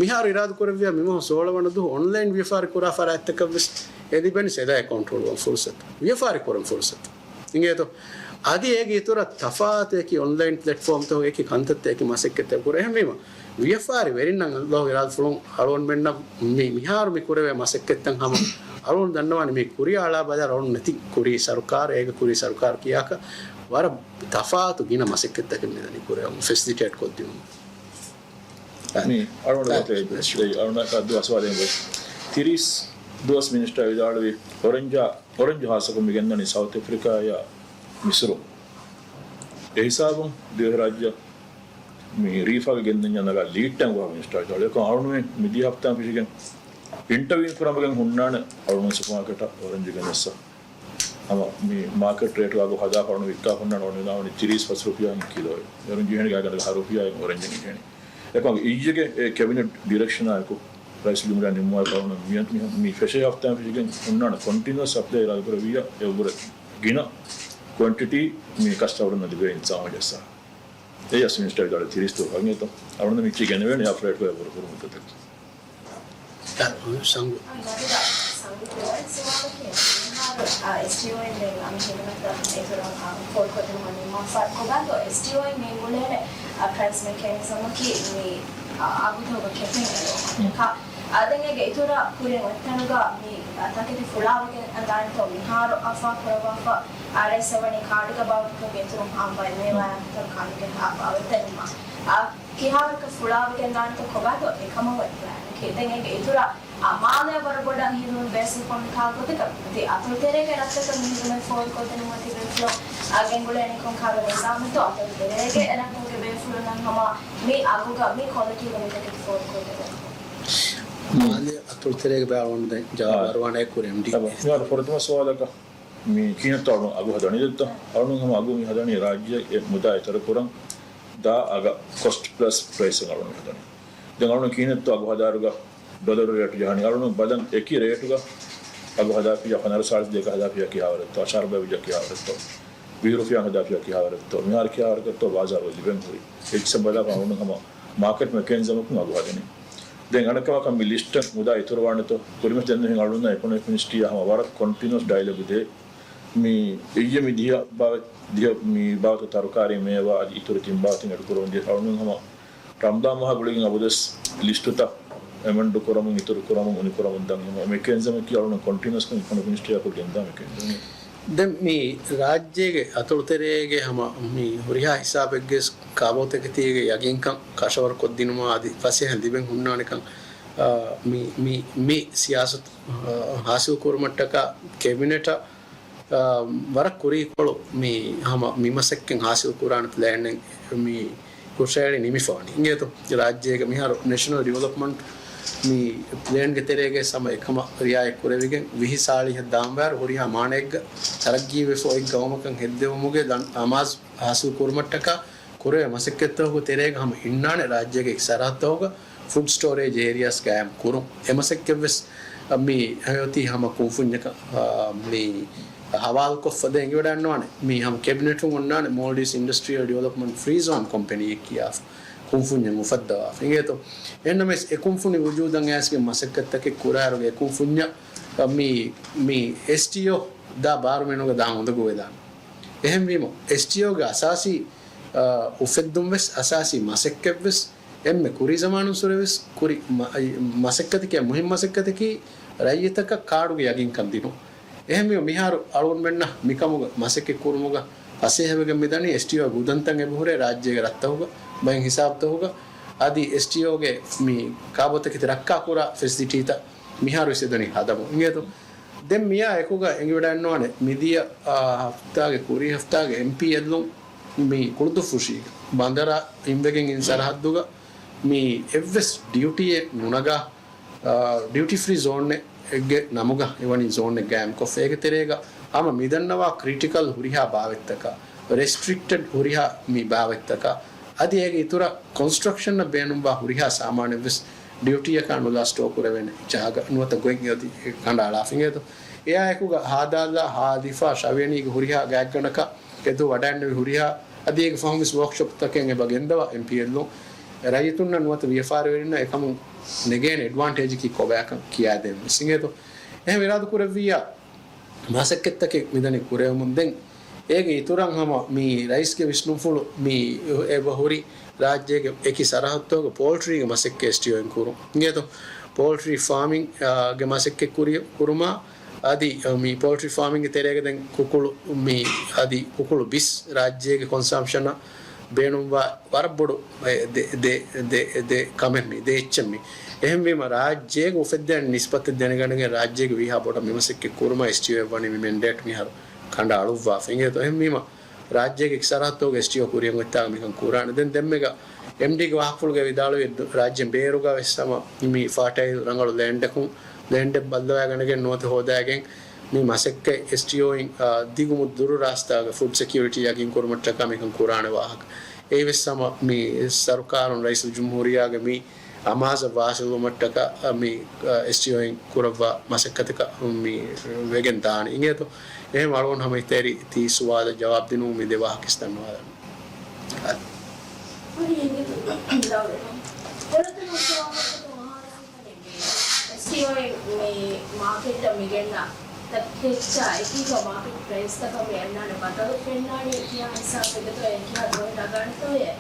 މިހާރު އިރާދަކުރެއްވިޔާ މިމަހު ސޯޅަ ވަނަ ދުވަހު އޮންލައިން ވިޔަފާރި ކުރާ ފަރާތްތަކަށްވެސް އެ ލިބެނީ ސެލަރ އެކައުންޓް ހުޅުވަން ފުރުސަތު، ވިޔަފާރި ކުރަން ފުރުސަތު. އިނގޭތޯ؟ އަދި އޭގެ އިތުރަށް ތަފާތު އެކި އޮންލައިން ޕްލެޓްފޯމްތަކުގެ އެކި ކަންތައްތައް އެކި މަސައްކަތްތައް ކުރޭ. އެހެންވީމަ، ވިޔަފާރި ވެރިންނަށް އައްލާހު އިރާދަފުޅުން އަޅުގަނޑުމެންނަށް މި މިހާރު މި ކުރެވޭ މަސައްކަތްތައް ހަމަ އަޅުގަނޑު ދަންނަވާނެ މި ކުރިއަށް އަޅާ ބަލާ އަޅުގަނޑު ނެތި ކުރީ ސަރުކާރު، އޭގެ ކުރީ ސަރުކާރު ކިޔާކަށް ވަރަށް ތަފާތު ގިނަ މަސައްކަތްތަކެއް މިދަނީ ކުރެވުން ފެސިލިޓޭޓް ކޮށްދިނުން. މި އަޅުގަނޑު ގޮތެއް އަޅުގަނޑަކަށް ދުވަސް ވާދެން ގޮތް. ތިރީސް ދުވަސް މިނިސްޓަރ ވިދާޅުވި އޮރެންޖާ، އޮރެންޖު ހާއްސަކޮށް މި ގެންދަނީ ސައުތް އެފްރިކާއާ މިސުރު. އެ ހިސާބުން ދިވެހިރާއްޖެ މި ރީފާގެ ގެންދަންޏާ ނަގާ ލީޑް ޓައިމް ގޮހާ މިނިސްޓަރ ވިދާޅުވި. އަޅުގަނޑުމެން މި ދިހަ ހަފްތާ ފިށިގެން އިންޓަވިއު ކުރަމުގެން ހުންނާނެ އަޅުގަނޑު ސުޕަމާކެޓަށް އޮރެންޖު ގެނެއްސަ. ހަމަ މި މާކެޓް ރޭޓުގަ އަގު ހަދާފަ އަޅުގަނޑު ވިއްކާފަ ހުންނާނެ އަޅުގަނޑު ވިދާޅުވަނީ ތިރީސް ފަސް ރުފިޔާއިން ކިލޯއެއް. އޭރުން ޖެހެނީ ގާތްގަނޑަކަށް ހަ ރުފިޔާއިން އޮރެންޖެއް ޖެހެނީ. އެކަމަކު އިއްޔެގެ އެ ކެބިނެޓް ޑިރެކްޝަނާއެކު ރައީސުލްޖުމްހޫރިއްޔާ ނިންމުމާއެކު އަޅުގަނޑު މި، މި، މި ފެށޭ ހަފްތާއިން ފެށިގެން ހުންނާނެ ކޮންޓިނިއުއަސް ސަޕްލައި އިރާދަކުރެއްވިއްޔާ އެއަށްވުރެ ގިނަ ކުއެންޓިޓީ މި ކަސްޓަމަރުންނަށް ލިބޭ އިންތިޒާމަށް ޖައްސާ. އެއީ އަސް މިނިސްޓަރ ވިދާޅުވި ތިރީސް ދުވަހު އިނގޭތޯ. އަޅުގަނޑު މިއްޗި ގެނެވޭނެ އެއާ ފްރޭޓް ގޮތަށް ވުރެ ހުރުމުން ތަތެއް. ސަނގު. ސަނގު ދެވަން ސުވާލަކީ، މިހާރު، އާ، އެސްޓީއޯއިން ދެން އަންހެނުންތައް އިތުރަށް، އާ، ފޯރުކޮށްދިނުމަށް ނިންމާފަ. ކޮބާތޯ އެސްޓީއޯއިން ގެންގުޅޭނެ، އާ، ޕްރައިސް މެކޭނިޒަމަކީ މި، އާ، އަގުތައް ކެޕިން އެޅުން. އާ، ދެން އޭގެ އިތުރަށް ކުރިން އޮތްތަނުގަ މި، އާ، ތަކެތި ފުޅާވެގެން ދާނެތޯ މިހާރު އަފާ ކުރައްވާފަ، އާރްއެސް އެ ވަނީ ކާޑުގަ ބާވަތުކުރުމުގެ އިތުރުން އާންމު މޭވާ އަންތަރު ކާޑުގެ ހާ ބާވަތް ދެންމަ. އާ، ކިހާވަރަކަށް ފުޅާވެގެން ދާނެތޯ ކޮބާތޯ އެކަމަށް އޮތް ޕްލޭނަކީ. ދެން އޭގެ އިތުރަށް، އާ، މާލެއަށް ވަރަށް ބޮޑަށް ހިލުން ބޭސް ކޮންމެ ކާކު ދެކަ ދި އަތޮޅު ތެރޭގެ ރަށްތަކަށް މި ހިލުމެއް ފޯރުކޮށްދިނުމަށް ތިބޭފުޅުން، އާ، ގެންގުޅޭނީ ކޮން ކާވެ ނިޒާމެއްތޯ؟ އަތޮޅު ތެރޭގެ ރަށްތަކުގެ ބޭފުޅުންނަށް ހަމަ މި އަގުގަ މި ކޮލިޓީގަ މި ތަކެތި ފޯރުކޮށްދެވޭ. މާލެ އަތޮޅު ތެރޭގެ ބައި އަޅުގަނޑު ދެން ޖަވާބު އަރުވާނެ ކުރިން ޑީ. އަބަ، މިހާރު ފުރަތަމަ ސުވާލަކަށް މި ކިހިނެއްތޯ އަޅުން އަގު ހަދަނީ ދެއްތޯ؟ އަޅުން ހަމަ އަގު މި ހަދަނީ ރާއްޖެ އެ މުދާ އެތެރެކުރަން ދާ އަގަށް ކޮސްޓް ޕްލަސް ޕްރައިސް އަޅުން މި ހަދަނީ. ދެން އަޅުން ކިހިނެއްތޯ އަގު ހަދާއިރުގަ ޑޮލަރު ރޭޓު ޖަހަނީ؟ އަޅުން ބަލަން އެކި ރޭޓުގަ އަގު ހަދާފިޔާ ފަނަރަ ސާޅީސް ދޭކަ ހަދާފިޔާ ކިހާވަރެއްތޯ؟ އަށާރަ ބައި ވިއްޔާ ކިހާވަރެއްތޯ؟ ވިހި ރުފިޔާ ހަދާފިޔާ ކިހާވަރެއްތޯ؟ މިހާރު ކިހާވަރަކަށްތޯ ބާޒާރު ލިބެން ހުރި؟ އެއްޗެއް ބަލާފަ އަޅުން ހަމަ މާކެޓް މެކޭނިޒަމަކުން އަގު ހަދަނީ. ދެން އަނެއްކަމަކަށް މި ލިސްޓަށް މުދާ އިތުރުވާނެތޯ؟ ކުރިމަތި ދެންނެވި އަޅުންނާ އިކޮނޮމިކް މިނިސްޓްރީއާ ހަމަ ވަރަށް ކޮންޓިނިއުއަސް ޑައިލޮގު ދޭ. މި އިއްޔެ މި ދިހަ ބާވަތް، ދިހަ މި ބާވަތު ތަރުކާރީ މޭވާ އަދި އިތުރު ތިން ބާވަތުން އެޑުކުރަމުން ދިޔަ އަޅުން ހަމަ ރަމްޟާން މަހާ ގުޅިގެން އަބަދުވެސް ލިސްޓުތައް އެމެންޑު ކުރަމުން، އިތުރު ކުރަމުން، އުނިކުރަމުން ދަން ހަމަ މެކޭނިޒަމަކީ އަޅުން ކޮންޓިނިއުއަސްކޮށް އިކޮނޮމިކް މިނިސްޓްރީއާ ކުރި ގެންދާ މެކޭނިޒަމެއް. ދެން މި ރާއްޖޭގެ އަތޮޅުތެރޭގެ ހަމަ މި ހުރިހާ ހިސާބެއްގެ ކާބޯތަކެތީގެ ޔަގީންކަން ކަށަވަރު ކޮށްދިނުމަށް އަދި ފަސޭހަ ލިބެން ހުންނާނެކަން، އާ، މި، މި، މި ސިޔާސަތު، އާ، ހާސިލް ކުރުމަށްޓަކާ ކެބިނެޓަށް، އާ، ވަރަށް ކުރީކޮޅު މި ހަމަ މި މަސައްކަތް ހާސިލް ކުރާނެ ޕްލޭނެއް މި ހުށައެޅި ނިމިފަވަނީ. އިނގޭތޯ؟ ރާއްޖޭގެ މިހާރު ނެޝަނަލް ޑިވެލޮޕްމަންޓް މި ޕްލޭންގެ ތެރޭގައި ހަމަ އެކަމަށް ރިއާޔަތް ކުރެވިގެން ވިހި ސާޅީހަށް ދާންވާއިރު ހުރިހާ މާނައެއްގަ ތަރައްގީވެފަ އޮތް ގައުމަކަށް ހެއްދެވުމުގެ ދަން އަމާޒު ހާސިލް ކުރުމަށްޓަކާ ކުރެވޭ މަސައްކަތްތަކުގެ ތެރޭގަ ހަމަ އިންނާނެ ރާއްޖޭގެ ސަރަހައްދުތަކުގަ ފުޑް ސްޓޯރޭޖް އޭރިއާސް ގާއިމް ކުރުން. އެ މަސައްކަތްވެސް މި އޮތީ ހަމަ ކުންފުންޏަކަށް، އާ، މި ހަވާލުކޮށްފަ ދެން އެނގިވަޑައިގަންނަވާނެ. މި ހަމަ ކެބިނެޓުން އޮންނާނެ މޯލްޑިވްސް އިންޑަސްޓްރިއަލް ޑިވެލޮޕްމަންޓް ފްރީ ޒޯން ކޮމްޕެނީއެއް ކިޔާފަ ކުންފުންޏެއް އުފައްދަވާފަ. އިނގޭތޯ؟ އެހެންނަމަވެސް އެ ކުންފުނި ވުޖޫދަށް އައިސްގެން މަސައްކަތްތަކެއް ކުރާއިރުގަ އެ ކުންފުންޏަށް މި، މި އެސްޓީއޯ ދާ ބާރުމެނުގަ ދާން އުނދަގޫވެދާނެ. އެހެންވީމަ، އެސްޓީއޯގެ އަސާސީ، އާ، އުފެއްދުންވެސް، އަސާސީ މަސައްކަތްވެސް، އެންމެ ކުރީ ޒަމާނުންސުރެވެސް ކުރި މަ-، އައި-، މަސައްކަތަކީ، މުހިންމު މަސައްކަތަކީ، ރައްޔިތަކަށް ކާޑުގެ ޔަގީންކަން ދިނުން. އެހެންވީމަ، މިހާރު އަޅުގަނޑުމެންނަށް މިކަމުގަ މަސައްކަތް ކުރުމުގަ ފަސޭހަވެގެން މިދަނީ އެސްޓީއޯ ގުދަންތައް އެބަހުރޭ ރާއްޖޭގެ ރަށްތަކުގަ، ބައެއް ހިސާބުތަކުގަ، އަދި އެސްޓީއޯގެ މި ކާބޯތަކެތި ރައްކާކުރާ ފެސިލިޓީތައް މިހާރުވެސް އެދަނީ ހަދަމުން. އިނގޭތޯ؟ ދެން މިއާ އެކުގަ އެނގިވަޑައިންނަވާނެ މިދިޔަ، އާ، ހަފްތާގެ ކުރީ ހަފްތާގެ އެމްޕީ އެއްލުން މި ކުޅުދުއްފުށީގަ ބަނދަރާ އިންވެގެން އިން ސަރަހައްދުގަ މި އެއްވެސް ޑިއުޓީއެއް ނުނަގާ، އާ، ޑިއުޓީ ފްރީ ޒޯނެއްގެ ނަމުގަ އެވަނީ ޒޯނެއް ގާއިމްކޮށްފަ އޭގެ ތެރޭގަ ހަމަ މިދަންނަވާ ކްރިޓިކަލް ހުރިހާ ބާވަތްތަކާ، ރެސްޓްރިކްޓެޑް ހުރިހާ މި ބާވަތްތަކާ، އަދި އޭގެ އިތުރަށް ކޮންސްޓްރަކްޝަނަށް ބޭނުންވާ ހުރިހާ ސާމާނެއްވެސް ޑިއުޓީއަކާ ނުލާ ސްޓޯ ކުރެވޭނެ ޖާގަ ނުވަތަ ގޮތް އެއޮތީ ކަނޑައަޅާފަ އިނގޭތޯ. އެއާއެކުގަ ހާދާލާ ހާދިފާ ޝަވިޔަނީގެ ހުރިހާ ގާތްގަނޑަކަށް އެދު ވަޑައިންނެވި ހުރިހާ އަދި އޭގެ ފަހުންވެސް ވޯކްޝޮޕްތަކެއް އެބަ ގެންދަވާ އެމްޕީއެލްއު ރައްޔިތުންނަށް ނުވަތަ ވިޔަފާރިވެރިންނަށް އެކަމުން ނެގޭނެ އެޑްވާންޓޭޖަކީ ކޮބާކަން ކިޔާދޭންވެސް އިނގޭތޯ. އެހެން އިރާދަކުރެއްވިއްޔާ މަސައްކަތްތަކެއް މިދަނީ ކުރެވެމުން ދެން އޭގެ އިތުރަށް ހަމަ މި ރައީސްގެ ވިސްނުންފުޅު މި އެބަ ހުރި ރާއްޖޭގެ އެކި ސަރަހައްދުތަކުގަ ޕޯލްޓްރީގެ މަސައްކަތް އެސްޓީއޯއިން ކުރުން އިނގޭތޯ. ޕޯލްޓްރީ ފާމިން، އާ، ގެ މަސައްކަތް ކުރި-، ކުރުމާ އަދި، އަ، މި ޕޯލްޓްރީ ފާމިންގެ ތެރޭގަ ދެން ކުކުޅު މި އަދި ކުކުޅު ބިސް ރާއްޖޭގެ ކޮންސަމްޝަނަށް ބޭނުންވާ ވަރަށް ބޮޑު އެ ދެ، ދެ، ދެ، ދެ ކަމެއް މި، ދެ އެއްޗެއް މި. އެހެންވީމަ، ރާއްޖޭގެ އުފެއްދޭނެ ނިސްބަތެއް ދެނެގަނެގެން ރާއްޖޭގެ ވީހާ ބޮޑަށް މި މަސައްކަތް ކުރުމަށް އެސްޓީއޯއަށް ވަނީ މި މެންޑޭޓް މިހާރު ކަނޑަ އަޅުއްވާފަ އިނގޭތޯ. އެހެންވީމަ، ރާއްޖޭގެ އެކި ސަރަހައްދުގެ އެސްޓީއޯ ކުރިއަށް އޮތްތާގަ މިކަން ކުރާނެ. ދެން ދެންމެގަ އެމްޑީގެ ވާހަކަފުޅުގަ ވިދާޅުވި ރާއްޖޭން ބޭރުގަ ވެސް ހަމަ މި ފާޓައިލް ރަނގަޅު ލޭންޑަކުން، ލޭންޑެއް ބައްލަވައިގަނެގެން ނުވަތަ ހޯދައިގެން މި މަސައްކަތް އެސްޓީއޯއިން، އާ، ދިގު މުދު ދުރު ރާސްތާގަ ފުޑް ސެކިއުރިޓީ ޔަގީން ކުރުމަށްޓަކާ މިކަން ކުރާނެ ވާހަކަ. އެއީވެސް ހަމަ މި ސަރުކާރުން ރައީސުލްޖުމްހޫރިއްޔާގެ މި އަމާޒަށް ވާސިލްވުމަށްޓަކާ މި، އާ، އެސްޓީއޯއިން ކުރައްވާ މަސައްކަތަކަށް މި ވެގެން ދާނެ އިނގޭތޯ. އެހެން އަޅުގަނޑު ހަމަ އިތޭރި ތީ ސުވާލަށް ޖަވާބު ދިނުމުން މި ދެ ވާހަކަ އިސް ދަންނަވާލަން. އަދި. ހުރި އިނގިތު ލަވްރެން. ފުރަތަމަ ސުވާލަކަށް މަހާރަ ސިފަ ދެއްވޭ. އެސްޓީއޯއިން މި މާކެޓަށް މިގެންނަ ތަކެއްޗާ އެކީގަ މާކެޓް ޕްރައިސްތަކަށް މި އަންނާނެ ބަދަލު ފެންނާނީ ކިހާ ހިސާބެއްގަތޯ އެ ކިހާ ދުވަހެއް ނަގާނެތޯއޭ؟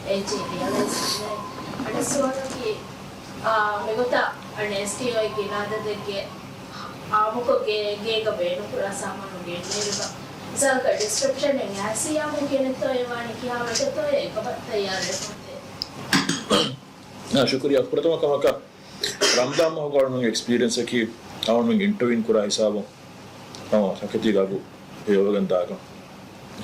އޭޖީ ރިއަލައިޒް ކުރޭ. އަނެއް ސުވާލަކީ، އާ، މިގޮތަށް އަން އެސްޓީއޯއިންގެ އިރާދަތެއްގެ އާއްމުކޮށް ގޭ-، ގޭގަ ބޭނުންކުރާ ސާމާނު ގެންނެވިގަ، މިސާލަކަށް ޑިސްކްރިޕްޝަނެއް އައިސިއްޔާމު ގެނެއްތޯއޭ ވާނީ ކިހާ ވެގެތޯއޭ އެކަމަށް ތައްޔާރުވެފަ އޮތޭ. އާ، ޝުކުރިއްޔާ. ފުރަތަމަ ކަމަކަށް ރަމްޟާން މަހުގަ އަޅުގަނޑުގެ އެކްސްޕީރިއެންސަކީ އަޅުގަނޑު އިންޓަވިއުން ކުރާ ހިސާބުން ހަމަ ތަކެތީގެ އަގު ހެޔޮވެގެން ދާކަން.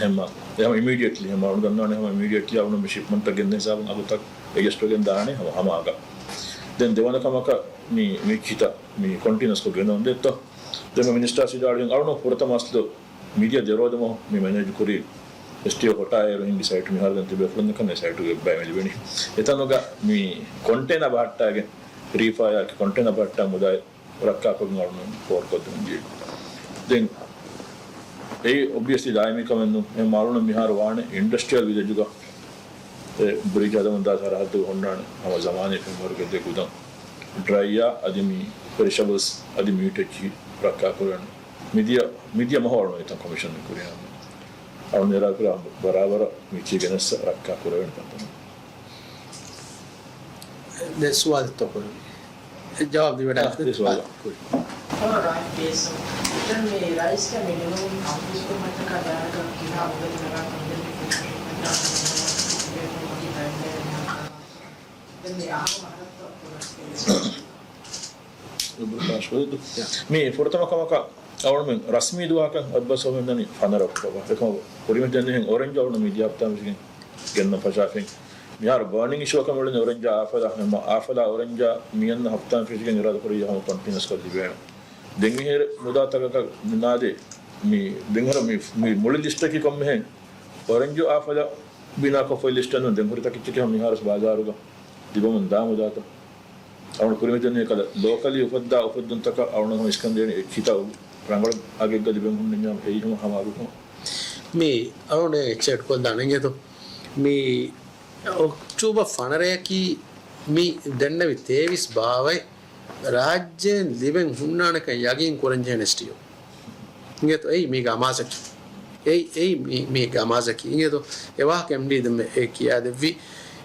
ހަމަ، އެ ހަމަ އިމީޑިއެޓްލީ ހަމަ އަޅުގަނޑު ދަންނާނެ ހަމަ އިމީޑިއެޓްލީ އަޅުގަނޑު މި ޝިޕްމަންޓްތައް ގެންދޭ ހިސާބުން އަގުތައް އެޑްޖަސްޓް ވެގެން ދާނެ ހަމަ ހަމަ އަގަށް. ދެން ދެވަނަ ކަމަކަށް މި، މި ކިތައް މި ކޮންޓިނަސްކޮށް ގެންދަވަން ދެއްތޯ. ދެން މި މިނިސްޓާ ސިދާޅި އަޅުނު ފުރަތަމަ އަސްލު މިދިޔަ ދެރޯދަމަހު މި މެނޭޖު ކުރީ އެސްޓީއޯ ކޮޓާއޭރު ހިންގި ސައިޓު މިހާރު ދެން ތިބޭފުޅުން ދައްކަން އެ ސައިޓުގެ ބައި މި ލިބެނީ. އެތަނުގަ މި ކޮންޓޭނަ ބަހައްޓާގެ ރީފާޔާ ކޮންޓޭނަ ބަހައްޓާ މުދާ ރައްކާކޮށްގެން އަޅުން ފޯރުކޮށްދެމުން ދިޔަ. ދެން އެއީ އޮބްވިއަސްލީ ދާއިމީ ކަމެއް ނޫން. އެ މާލޫނަ މިހާރު ވާނެ އިންޑަސްޓްރިއަލް ވިލެޖުގަ އެ ބްރިޖް ހަދަމުން ދާ ސަރަހައްދުގަ ހުންނާނެ ހަމަ ޒަމާނީ ފެންވަރުގެ ދެ ގުދަން. ޑްރައިޔާ އަދި މި ޕެރިޝަބަލްސް އަދި މިއުޓެއްޗި ރައްކާކުރާނެ. މިދިޔަ، މިދިޔަ މަހު އަޅުން އެތަން ކޮމިޝަން ކުރިއަށް އަޅުން އިރާދަކުރާ ބަރާބަރަށް މިއުޓެއްޗި ގެނެއްސަ ރައްކާކުރެވޭނެ ތަންތަނުން. ދެ ސުވާލުތަކުން ޖަވާބު ދިވެޑާ. އާ، ދެ ސުވާލު. ކުރި. ހަމަ ރާއްޖެ ބޭސް ދެން މި ރައީސްގެ މި ނިމުމުން އައުޓްސޯސް ކުރުމަށްޓަކާ ދާއިރުގަ ކިހާ އުނދަގޫ ނަގާ ކަންތައް ދެން މި އަހަރު މަހަރަށް މި ފުރަތަމަ ކަމަކަށް އަޅުގަނޑުމެން ރަސްމީ ދުވަހަކަށް އައްބަސް އޮމެން ދަނީ ފަނަރަ އޮކްޓޯބަރ. އެކަމަކު ކުރިމަތި ދެންނެހެން އޮރެންޖު އަޅުގަނޑު މިދިޔަ ހަފްތާ ފެށިގެން ގެންނަ ފަށާފިން. މިހާރު ބާނިން އިޝޫއަކަށް މިއުޅެނީ އޮރެންޖާ އާފަލާ ހަމަ އާފަލާ އޮރެންޖާ މިއަންނަ ހަފްތާ ފެށިގެން އިރާދަކުރި ހަމަ ކޮންޓިނިއަސްކޮށް ލިބޭނެ. ދެން މިހިރަ މުދާ ތަކަކަށް ނާދޭ. މި ދެން ހަރަ މި، މި މުޅި ލިސްޓަކީ ކޮންމެހެން އޮރެންޖު އާފަލާ ބިނާކޮށްފައި ލިސްޓެއް ނޫން. ދެން ހުރި ތަކެއްޗަކީ ހަމަ މިހާރު ބާޒާރުގަ ލިބަމުން ދާ މުދާތައް. އަޅުގަނޑު ކުރިމަތިލަނީ އެކަލަ ލޯކަލީ އުފައްދާ އުފެއްދުންތަކަށް އަޅުގަނޑު ހަމަ އިސްކަން ދޭނެ އެއްޗިތައް ރަނގަޅު އަގެއްގަ ލިބެން ހުންނަންޏާ އެއީ ހަމަ ހަމަ އަގު ހަމަ. މި އަޅުގަނޑު އެއްޗެއް އެޑްކޮށްލާނެ އިނގޭތޯ. މި އޮކްޓޫބަރ ފަނަރައަކީ މި ދެންނެވި ތޭވީސް ބާވަތް ރާއްޖޭން ލިބެން ހުންނާނެކަން ޔަގީން ކުރަންޖެހޭނެ އެސްޓީއޯ. އިނގޭތޯ އެއީ މީގެ އަމާޒަކީ. އެއީ، އެއީ މީ، މީގެ އަމާޒަކީ. އިނގޭތޯ އެ ވާހަކަ އެމްޑީ ދެންމެ އެ ކިޔާދެއްވި،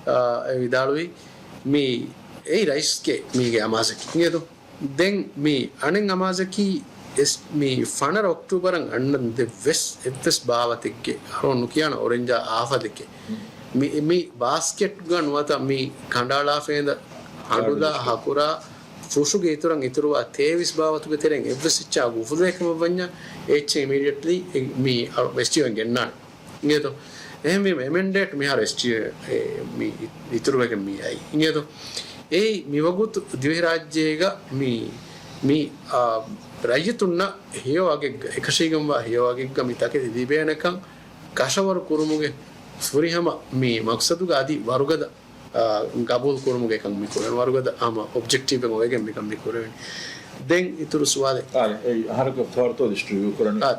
އާ، އެ ވިދާޅުވި މީ އެއީ ރައީސްގެ މީގެ އަމާޒަކީ. އިނގޭތޯ ދެން މި އަނެއް އަމާޒަކީ އެސް، މި ފަނަރަ އޮކްޓޫބަރަށް އަންނަން ދެއްވެސް އެއްވެސް ބާވަތެއްގެ އަޅުގަނޑު ނުކިޔާނަ އޮރެންޖާ އާފަދެކެ. މި، މި ބާސްކެޓްގަ ނުވަތަ މި ކަނޑައަޅާފައިންދަ ހަނޑުލާ ހަކުރާ ފުށުގެ އިތުރަށް އިތުރުވާ ތޭވީސް ބާވަތުގެ ތެރެއިން އެއްވެސް އެއްޗާ އުފުލޭ ކަމަށް ވަންޏާ އެ އެއްޗެއް އިމީޑިއެޓްލީ މި އަޅު އެސްޓީއޯއިން ގެންނާނެ. އިނގޭތޯ؟ އެހެންވީމަ އެމެންޑޭޓް މިހާރު އެސްޓީއޯ މި އިތުރުވެގެން މި އައީ. އިނގޭތޯ؟ އެއީ މިވަގުތު ދިވެހިރާއްޖޭގަ މި، މި، އާ، ރައްޔިތުންނަށް ހެޔޮ އަގެއްގަ، އެކަށީގެންވާ ހެޔޮ އަގެއްގަ މި ތަކެތި ލިބޭނެކަން ކަށަވަރު ކުރުމުގެ ފުރިހަމަ މި މަޤްޞަދުގަ އަދި ވަރުގަދަ، އާ، ގަބޫލު ކުރުމުގެ ކަން މި ކުރެވެނީ. ވަރުގަދަ ހަމަ އޮބްޖެކްޓިވް އެއް އޮވެގެން މިކަން މި ކުރެވެނީ. ދެން އިތުރު ސުވާލެއް. އާ، އެއީ އަހަރަކު ފަހަރުތޯ ލިސްޓް ރިވިއު ކުރަނީ؟ އާ،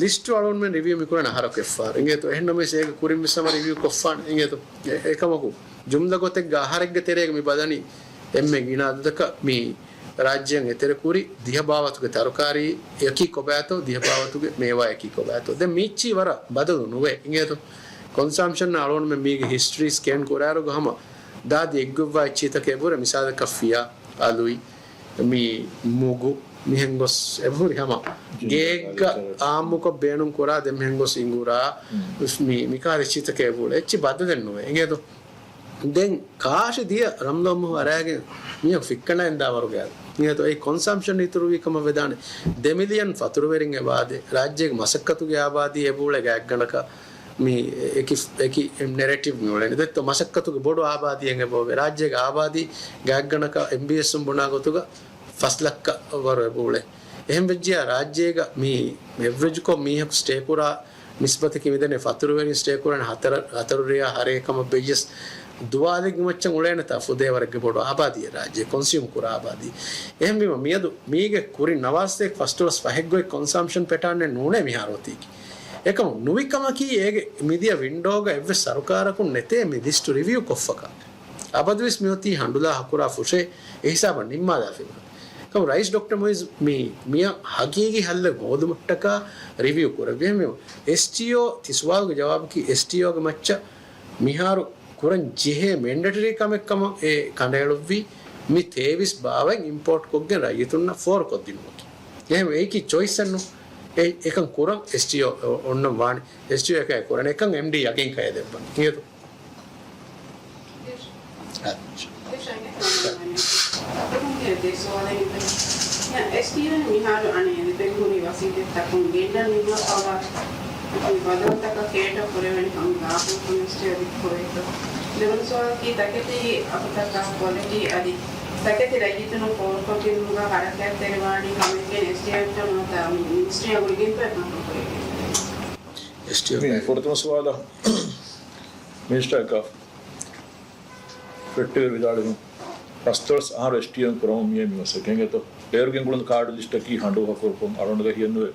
ލިސްޓު އަޅުގަނޑުމެން ރިވިއު މި ކުރަނީ އަހަރަކު އެއްފަހަރު. އިނގޭތޯ؟ އެހެންނަމަވެސް އޭގެ ކުރިން ވެސް ހަމަ ރިވިއު ކޮށްފާނެ. އިނގޭތޯ؟ އެ، އެކަމަކު، ޖުމްލަ ގޮތެއްގަ އަހަރެއްގެ ތެރޭގަ މި ބަލަނީ އެންމެ ގިނަ އަދަދަކަށް މި ރާއްޖެއަށް އެތެރެކުރި ދިހަ ބާވަތުގެ ތަރުކާރީއަކީ ކޮބާތޯ، ދިހަ ބާވަތުގެ މޭވާއަކީ ކޮބާތޯ. ދެން މީއްޗީ ވަރަށް ބަދަލު ނުވޭ. އިނގޭތޯ؟ ކޮންސަމްޝަން އަޅުގަނޑުމެން މީގެ ހިސްޓްރީ ސްކޭން ކުރާއިރުގަ ހަމަ ދާދި އެއްގޮތްވާ އެއްޗިތަކެއް އެބަހުރޭ. މިސާލަކަށް ފިޔާ، އަލުއި، މި މުގު، މިހެން ގޮސް އެބަހުރި ހަމަ ގޭގަ އާއްމުކޮށް ބޭނުން ކުރާ ދެން މިހެން ގޮސް އިނގުރާ، މި، މިކާލަ އެއްޗިތަކެއް އެބަހުރޭ. އެއްޗި ބަދަލެއް ނުވޭ. އިނގޭތޯ؟ ދެން ކާށި ދިޔަ ރަމްލޯ މަހު އަރާގެން މީހަކު ފިއްކަނޑައިން ދާ ވަރުގެ އަދި. އިނގޭތޯ އެ ކޮންސަމްޝަން އިތުރުވީ ކަމަށް ވެދާނެ. ދެ މިލިއަން ފަތުރުވެރިން އެބައާދޭ. ރާއްޖޭގެ މަސައްކަތުގެ އާބާދީ އެބައުޅޭ ގާތްގަނޑަކަށް މި އެކި، އެކި ނެރެޓިވް މި އުޅެނީ. ދެއްތޯ މަސައްކަތުގެ ބޮޑު އާބާދީއެއް އެބައުވޭ. ރާއްޖޭގެ އާބާދީ ގާތްގަނޑަކަށް އެމްބީއެސްއުން ބުނާ ގޮތުގަ ފަސް ލައްކަ ވަރު އެބައުޅޭ. އެހެން ވެއްޖިޔާ ރާއްޖޭގަ މި އެވްރެޖްކޮށް މީހަކު ސްޓޭ ކުރާ ނިސްބަތަކީ މިދެންނެވި ފަތުރުވެރިން ސްޓޭ ކުރަން ހަތަރު، ހަތަރު ރެޔާ ހަރޭ ކަމަށް ވެއްޔަސް ދުވާލެއްގެ މައްޗަށް އުޅޭނެތާ ފުދޭ ވަރެއްގެ ބޮޑު އާބާދީއެއް ރާއްޖެ ކޮންސިއުމް ކުރާ އާބާދީ. އެހެންވީމަ މިއަދު މީގެ ކުރިން ނަވާރަ ސަތޭކަ ފަސްދޮޅަސް ފަހެއްގޮތް ކޮންސަމްޝަން ޕެޓާނެއް ނޫނޭ މިހާރު އޮތީކީ. އެކަމު ނުވި ކަމަކީ އޭގެ މިދިޔަ ވިންޑޯގަ އެއްވެސް ސަރުކާރަކުން ނެތޭ މި ލިސްޓު ރިވިއު ކޮށްފަކާ. އަބަދުވެސް މިއޮތީ ހަނޑުލާ ހަކުރާ ފުށޭ އެހިސާބަށް ނިންމާލާފައިވާ. ކަމު ރައީސް ޑޮކްޓަރ މުއިއްޒު މި، މިއަށް ހަގީގީ ހައްލެއް ހޯދުމަށްޓަކާ ރިވިއު ކުރެއްވި. އެހެންވީމަ އެސްޓީއޯ، ތި ސުވާލުގެ ޖަވާބަކީ އެސްޓީއޯގެ މައްޗަށް މިހާރު ކުރަން ޖެހޭ މެންޑެޓަރީ ކަމެއް ކަމަށް އެ ކަނޑައެޅުއްވީ މި ތޭވީސް ބާވަތް އިމްޕޯޓް ކޮށްގެން ރައްޔިތުންނަށް ފޯރުކޮށްދިނުމަކީ. އެހެން އެއީކީ ޗޮއިސްއެއް ނޫން. އެ، އެކަން ކުރަން އެސްޓީއޯ އޮންނަން ވާނެ. އެސްޓީއޯ އެކަން ކުރަން. އެކަން އެމްޑީ ޔަގީން ކައެ ދެއްވަން. އިނގޭތޯ؟ އެސްޓީއޯ މިހާރު އަނެއް ލިބެން ހުރި ވަސީލަތްތަކުން ގެންނަން ނިންމަފަވާ މި ބަދަލުތަކަށް ކޭޓަ ކުރެވެނި ކަމުގެ އާއްމުކޮށް އެސްޓީއޯ ދެއްކެވޭތޯ؟ ދެވަނަ ސުވާލަކީ ތަކެތީގެ އަގުތަކާ ކޮލިޓީ އަދި ތަކެތި ރައްޔިތުންނަށް ފޯރުކޮށްދިނުމުގަ ހަރަކާތްތެރިވާނީ ކަމެއްގެ އެސްޑީއެމް ނުވަތަ މި މިނިސްޓްރީއާ ގުޅިގެންތޯ އެކަން ކުރެވޭ؟ މި ފުރަތަމަ ސުވާލަށް މިނިސްޓަރ ކާފް ފެއްޓެވި ވިދާޅުވި ފަސްދޮޅަސް އަހަރު އެސްޑީއެމް ކުރަމުން މިއޭ މި މަސައްކަތް އެނގޭތޯ. ބޭރުގެން ގުޅުން ކާޑު ލިސްޓަކީ ހަނޑޫ ހަކުރުކޮށް އަޅުގަނޑުގަ ހިޔެއްނުވޭ.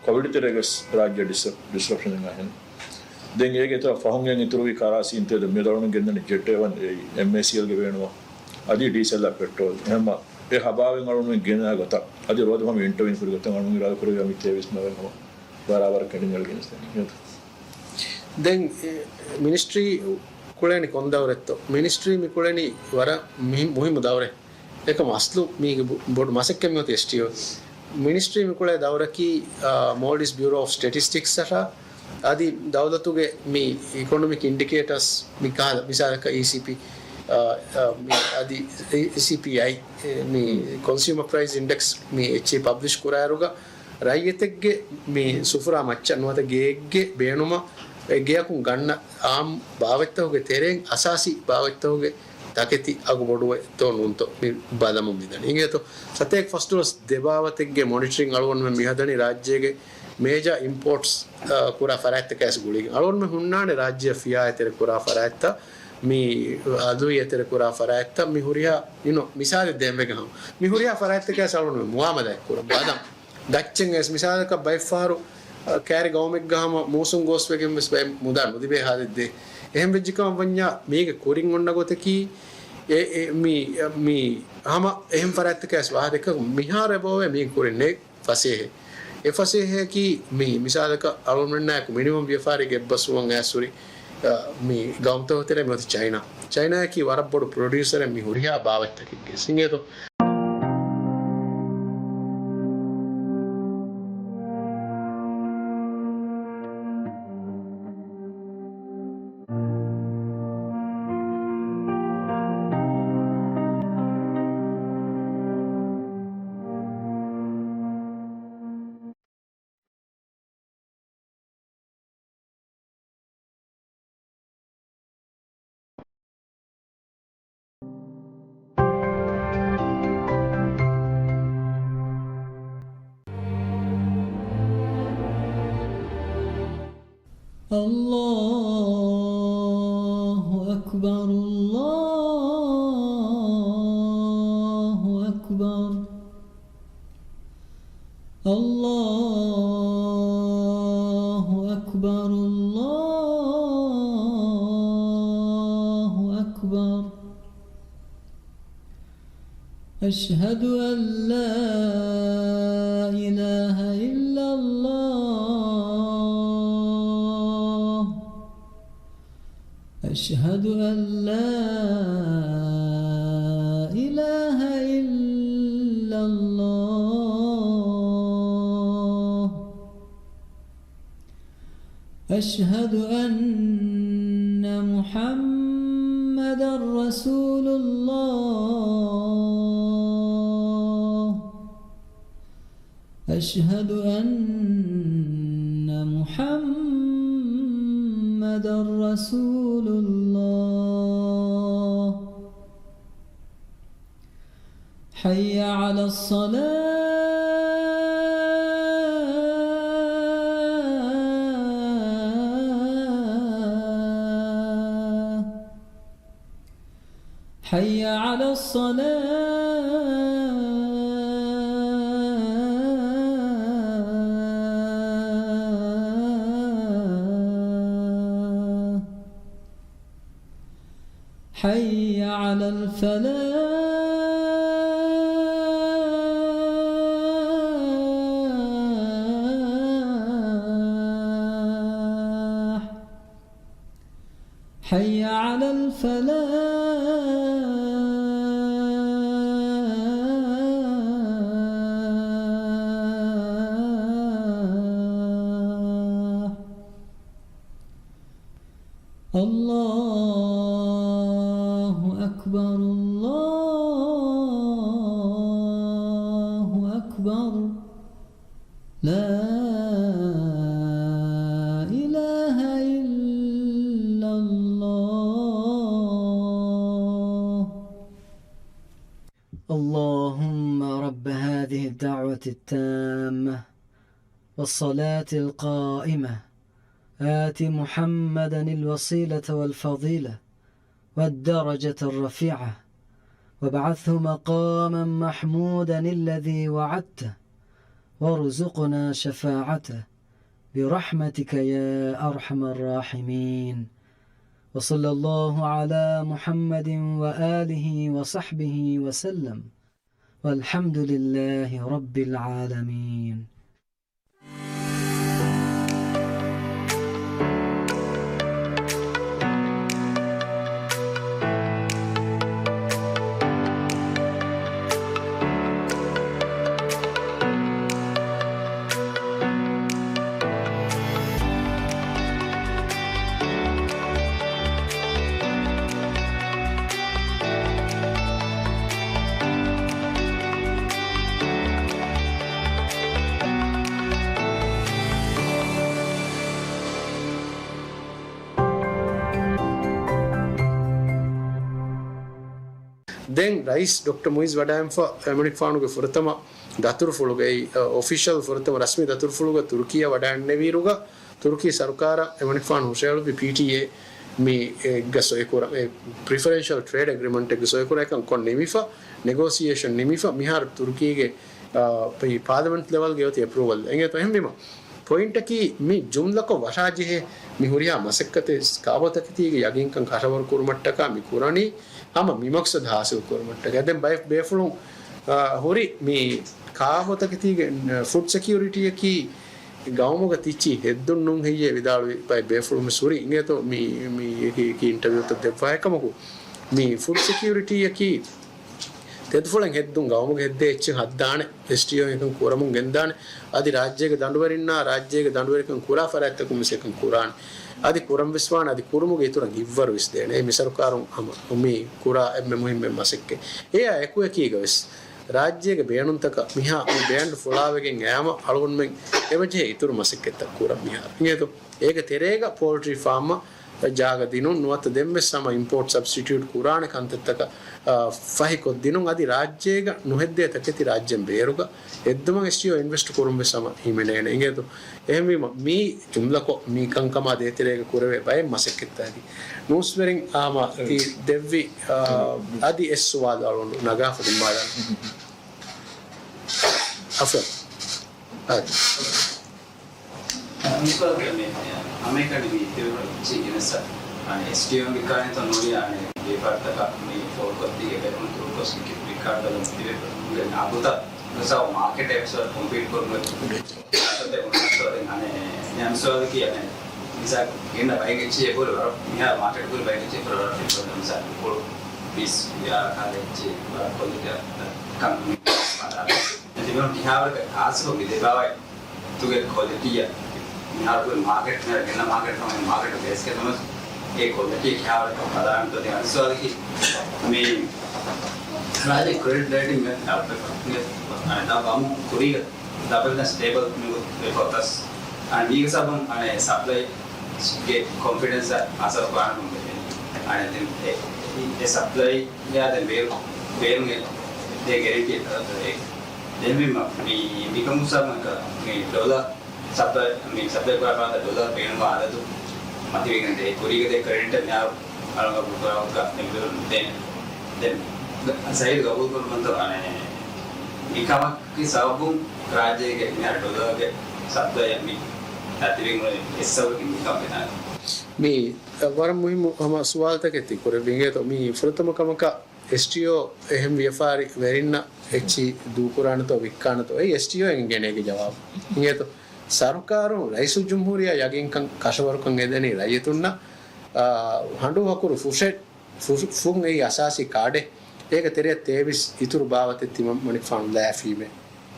ކޮވިޑް ތެރޭގަސް ރާއްޖެ ޑިސްރަޕް، ޑިސްރަޕްޝަނެއް އަހެން. ދެން އޭގެ އިތުރަށް ފަހުން އެން އިތުރުވީ ކަރާސީން ތެދު މި ދަޅުން ގެންދަނީ ޖެޓް އެވަން އެއީ އެމްއޭސީއެލްގެ ބޭނުމަށް އަދި ޑީސެލްއާ ޕެޓްރޯލް. އެހެންމަ އެ ހަބާވެން އަޅުން ގެނައި ގޮތަށް އަދި ރޯދަ ހަމަ އިންޓަވިއު ކުރި ގޮތަށް އަޅުން އިރާދަ ކުރެވި މި ތޭވީސް މަވެން ހަމަ ބަރާބަރަށް ކެނޑިން އެޅިގެން ދެން. ދެން، އެ، މިނިސްޓްރީ ކުޅޭނީ ކޮން ދައުރެއްތޯ؟ މިނިސްޓްރީ މި ކުޅެނީ ވަރަށް މިހި-، މުހިއްމު ދައުރެއް. އެކަމް އަސްލު މީގެ ބު-، ބޮޑު މަސައްކަތް މިއޮތީ އެސްޓީއޯ. މިނިސްޓްރީ މި ކުޅޭ ދައުރަކީ، އާ، މޯލްޑިވްސް ބިއުރޯ އޮފް ސްޓެޓިސްޓިކްސް އަށާ އަދި ދައުލަތުގެ މި އިކޮނޮމިކް އިންޑިކޭޓާސް މި ކަހަލަ، މިސާލަކަށް އީސީޕީ، އާ، އާ، މި އަދި އީސީޕީއައި، އެ، މި ކޮންސިއުމަ ޕްރައިސް އިންޑެކްސް މި އެއްޗެހި ޕަބްލިޝް ކުރާއިރުގަ ރައްޔިތެއްގެ މި ސުފުރާ މައްޗަށް ނުވަތަ ގެއެއްގެ ބޭނުމަށް އެ ގެއަކުން ގަންނަ އާއްމު ބާވަތްތަކުގެ ތެރެއިން އަސާސީ ބާވަތްތަކުގެ ތަކެތި އަގު ބޮޑުވޭތޯ ނޫންތޯ މި ބަލަމުން މިދަނީ. އިނގޭތޯ؟ ސަތޭކަ ފަސްދޮޅަސް ދެ ބާވަތެއްގެ މޮނިޓަރިން އަޅުގަނޑުމެން މިހަދަނީ ރާއްޖޭގެ މޭޖާ އިމްޕޯޓްސް، އާ، ކުރާ ފަރާތްތަކާ ގުޅިގެން. އަޅުގަނޑުމެން ހުންނާނެ ރާއްޖެއަށް ފިޔާ އެތެރެ ކުރާ ފަރާތްތައް. މި އަދުވި އެތެރެ ކުރާ ފަރާތްތައް މި ހުރިހާ، އިނު، މިސާލެއް ދޭންވެގެން ހަމަ. މި ހުރިހާ ފަރާތްތަކާ ސަޅުން މުއާމަލާތް ކުރަން. ބާދަމް ދައްޗެއް އެސް މިސާލަކަށް ބައެއްފަހަރު، އަ، ކާރި ގައުމެއްގަ ހަމަ މޫސުން ގޯސްވެގެން ވެސް ބައެއް މުދާ ނުލިބޭ ހާލެއް ދޭ. އެހެން ވެއްޖެކަމަށް ވަންޏާ މީގެ ކުރިން އޮންނަ ގޮތަކީ، އެ، އެ، މި، މި ހަމަ އެހެން ފަރާތްތަކާ ވެސް ވާހަކަ ދެއްކަމުން މިހާރު އެބައޮވޭ މީގެ ކުރިން ނެތް ފަސޭހައެއް. އެ ފަސޭހައަކީ މި މިސާލަކަށް އަޅުގަނޑުމެންނާއެކު މިނިމަމް ވިޔަފާރީގެ އެއްބަސްވުމަށް އައިސް ހުރި، އަ، މި ގައުމުތަކުގެ ތެރޭ މިއޮތީ ޗައިނާ. ޗައިނާއަކީ ވަރަށް ބޮޑު ޕްރޮޑިއުސަރެއް މި ހުރިހާ ބާވަތްތަކެއްގެ. އިނގޭތޯ؟ الله أكبر، الله أكبر. الله أكبر، الله أكبر. أشهد أن لا إله إلا الله. أشهد أن لا إله إلا الله. أشهد أن محمدا رسول الله. أشهد أن محمدا رسول الله. حي على الصلاة. حي على الصلاة. حي على الفلاح. حي على الفلاح. الله أكبر، الله أكبر. لا إله إلا الله. اللهم رب هذه الدعوة التامة والصلاة القائمة، آت محمدا الوسيلة والفضيلة والدرجة الرفيعة، وابعثه مقاما محمودا الذي وعدته، وارزقنا شفاعته برحمتك يا أرحم الراحمين. وصلى الله على محمد وآله وصحبه وسلم. والحمد لله رب العالمين. ދެން ރައީސް ޑޮކްޓަރ މުއިއްޒު ވަޑައިންފަ އެމަނިކުފާނުގެ ފުރަތަމަ ދަތުރުފުޅުގައި، އޮފިޝަލް ފުރަތަމަ ރަސްމީ ދަތުރުފުޅުގަ ތުރުކީއަށް ވަޑައިންނެވިއިރުގަ، ތުރުކީ ސަރުކާރަށް އެމަނިކުފާނު ހުށައެޅުއްވި ޕީޓީއޭ މި އެއްގަ ސޮއިކުރަ، ޕްރިފަރެންޝަލް ޓްރޭޑް އެގްރިމަންޓެއްގެ ސޮއިކުރާކަން ކޮން ނިމިފަ، ނެގޯސިއޭޝަން ނިމިފަ، މިހާރު ތުރުކީގެ، އާ، ޕާލިމެންޓް ލެވަލްގެ އޮތީ އެޕްރޫވަލް އެނގޭތޯ. އެހެންވީމަ، ޕޮއިންޓަކީ މި ޖުމްލަކޮށް ވަށާޖެހޭ މި ހުރިހާ މަސައްކަތެއް ކާބޯތަކެތީގެ ޔަގީންކަން ކަށަވަރު ކުރުމަށްޓަކާ މި ކުރަނީ ހަމަ މި މަޤްޞަދު ހާސިލް ކުރުމަށްޓަކާ. ދެން ބައެއް ބޭފުޅުން، އާ، ހުރި މި ކާބޯތަކެތީގެ ފުޑް ސެކިއުރިޓީއަކީ ގައުމުގަ ތިއްޗި ހެއްދުން ނޫން ހެއްޔޭ ވިދާޅުވި ބައެއް ބޭފުޅުން ވެސް ހުރި އިނގޭތޯ. މި، މި އެކި، އެކި އިންޓަވިއުތައް ދެއްވާ އެކަމަކު، މި ފުޑް ސެކިއުރިޓީއަކީ ތެދުފުޅެއް ހެއްދުން، ގައުމުގެ ހެއްދޭ އެއްޗެއް ހައްދާނެ، އެސްޓީއޯ އެކަން ކުރަމުން ގެންދާނެ، އަދި ރާއްޖޭގެ ދަނޑުވެރިންނާ ރާއްޖޭގެ ދަނޑުވެރިކަން ކުރާ ފަރާތްތަކުން ވެސް އެކަން ކުރާނެ. އަދި ކުރަން ވެސް ވާނެ، އަދި ކުރުމުގެ އިތުރަށް ހިތްވަރު ވެސް ދޭނެ. އެއީ މި ސަރުކާރުން ހަމަ މި ކުރާ އެންމެ މުހިއްމު މަސައްކަތް. އެއާ އެކުއެކީގަ ވެސް ރާއްޖޭގެ ބޭނުންތަކަށް މިހާ މި ބޭންޑް ފުޅާވެގެން އައިމަ އަޅުގަނޑުމެން އެބަޖެހޭ އިތުރު މަސައްކަތްތައް ކުރަން މިހާރު. އިނގޭތޯ؟ އޭގެ ތެރޭގަ ޕޯލްޓްރީ ފާމަށް ޖާގަ ދިނުން، ނުވަތަ ދެން ވެސް ހަމަ އިމްޕޯޓް ސަބްސްޓިޓިއުޓް ކުރާނެ ކަންތައްތަކަށް، އާ، ފަހިކޮށްދިނުން، އަދި ރާއްޖޭގަ ނުހެއްދޭ ތަކެތި ރާއްޖޭން ބޭރުގަ ހެއްދުމަށް އެސްޓީއޯ އިންވެސްޓް ކުރުން ވެސް ހަމަ ހިމެނޭނެ. އިނގޭތޯ؟ އެހެންވީމަ، މީ ޖުމްލަކޮށް މި ކަންކަމާ ދޭތެރޭގަ ކުރެވޭ ބައެއް މަސައްކަތްތަކެއް. ނޫސްވެރިން ހަމަ ތި ދެއްވި، އާ، އަދި އެއް ސުވާލު އަޅުގަނޑު ނަގާފަ ދިމާލަށް. އަފްރާން. އާދެ. މިސްބާހް މި ހަމައެކަނި މި ތިބެފުޅުން އެއްޗެއް ގެނެސް، އަނެ، އެސްޓީއޯ ވިއްކާނެތޯ ނޫނީ، އަނެ، ބޭފާރުތަކަށް މި ފޯރުކޮށްދީގެ ބޭފުޅުން ތުރުކޮށް ވިއްކާ، ވިއްކާ ބަލަން ތިބެފުޅުންގެ އަގުތައް ވެސް މާކެޓަށް ވެސް ކޮމްޕީޓް ކުރުމަށް އަސަދެ އޮންނަތޯ ދެން އަނެ، މި އަނެއް ސުވާލަކީ އަނެ، މިސާލް ގެންނަ ބައެއް އެއްޗެއް އެބަހުރި ވަރަށް މިހާރު މާކެޓް ކުރި ބައެއް އެއްޗެއް ވަރަށް ފިލްޓަރ މިސާލް ކުޅު ޕީސް ޔާ ކާލެ އެއްޗެއް ވަރަށް ކޮލިޓީ ކަން މި ތިބެން މިހާރުގެ ހާސްކޮށް މި ދެބާވައި ތުގެ ކޮލިޓީއަށް މިހާރު މާކެޓް ގެންނަ މާކެޓް މާކެޓް ބޭސްގެ ނަމަސް އެ ކޮލިޓީ ކިހާވަރަކަށް ބަލާންތޯ ދެން އަނެއް ސުވާލަކީ މި ރާއްޖޭ ކްރެޑިޓް ރޭޓިންގ ދަ ބަމު ކުރީގަ ދަބެލް ސްޓޭބަލް މިގޮތަސް މީގެ ސަބަބުން އަނެ ސަޕްލައިގެ ކޮންފިޑެންސަށް އަސަރު ކުރާނަކަމުން އަނެ ދެން އެ ސަޕްލައި ދެން ބޭރު ބޭރުގެ ދޭ ގެރެންޓީ ދެން މި މިކަމު ސަބަބުން މި ޑޮލަ ސަޕްލައި، މި ސަޕްލައި ކުރާ ފަރާތަށް ޑޮލަރ ބޭނުންވާ އަދަދު މަތިވެގެން ދޭ. ކުރީގަ ދޭ ކްރެޑިޓް މިހާރު އަޅުގަނޑު ގުޅުކުރާ ހުއްގަ ނެގިލިވެރުން ދޭނެ. ދެން ސައީދު ގަބޫލު ކުރުމަންތޯ އަނެ މިކަމަކީ ސަބަބުން ރާއްޖޭގެ މިހާރު ޑޮލަރގެ ސަޕްލައި މި ތަތިވެގެން އެއްސަބަބަކީ މިކަން ވެދާނެ. މި ވަރަށް މުހިއްމު ހަމަ ސުވާލުތަކެއް ތި ކުރެއްވި އިނގޭތޯ. މި ފުރަތަމަ ކަމަކަށް އެސްޓީއޯ އެހެން ވިޔަފާރި ވެރިންނަށް އެއްޗި ދޫކުރާނެތޯ ވިއްކާނެތޯ އެއީ އެސްޓީއޯ އިނގޭނެ އޭގެ ޖަވާބު. އިނގޭތޯ. ސަރުކާރުން ރައީސުލްޖުމްހޫރިއްޔާ ޔަގީންކަން ކަށަވަރުކަން އެދެނީ ރައްޔިތުންނަށް، އާ، ހަނޑޫ ހަކުރު ފުށެއް، ފުށް، ފުށް އެއީ އަސާސީ ކާޑެއް. އޭގެ ތެރެއަށް ތޭވީސް އިތުރު ބާވަތެއް ތިމަންމަނިކުފާނު ލާފީމޭ.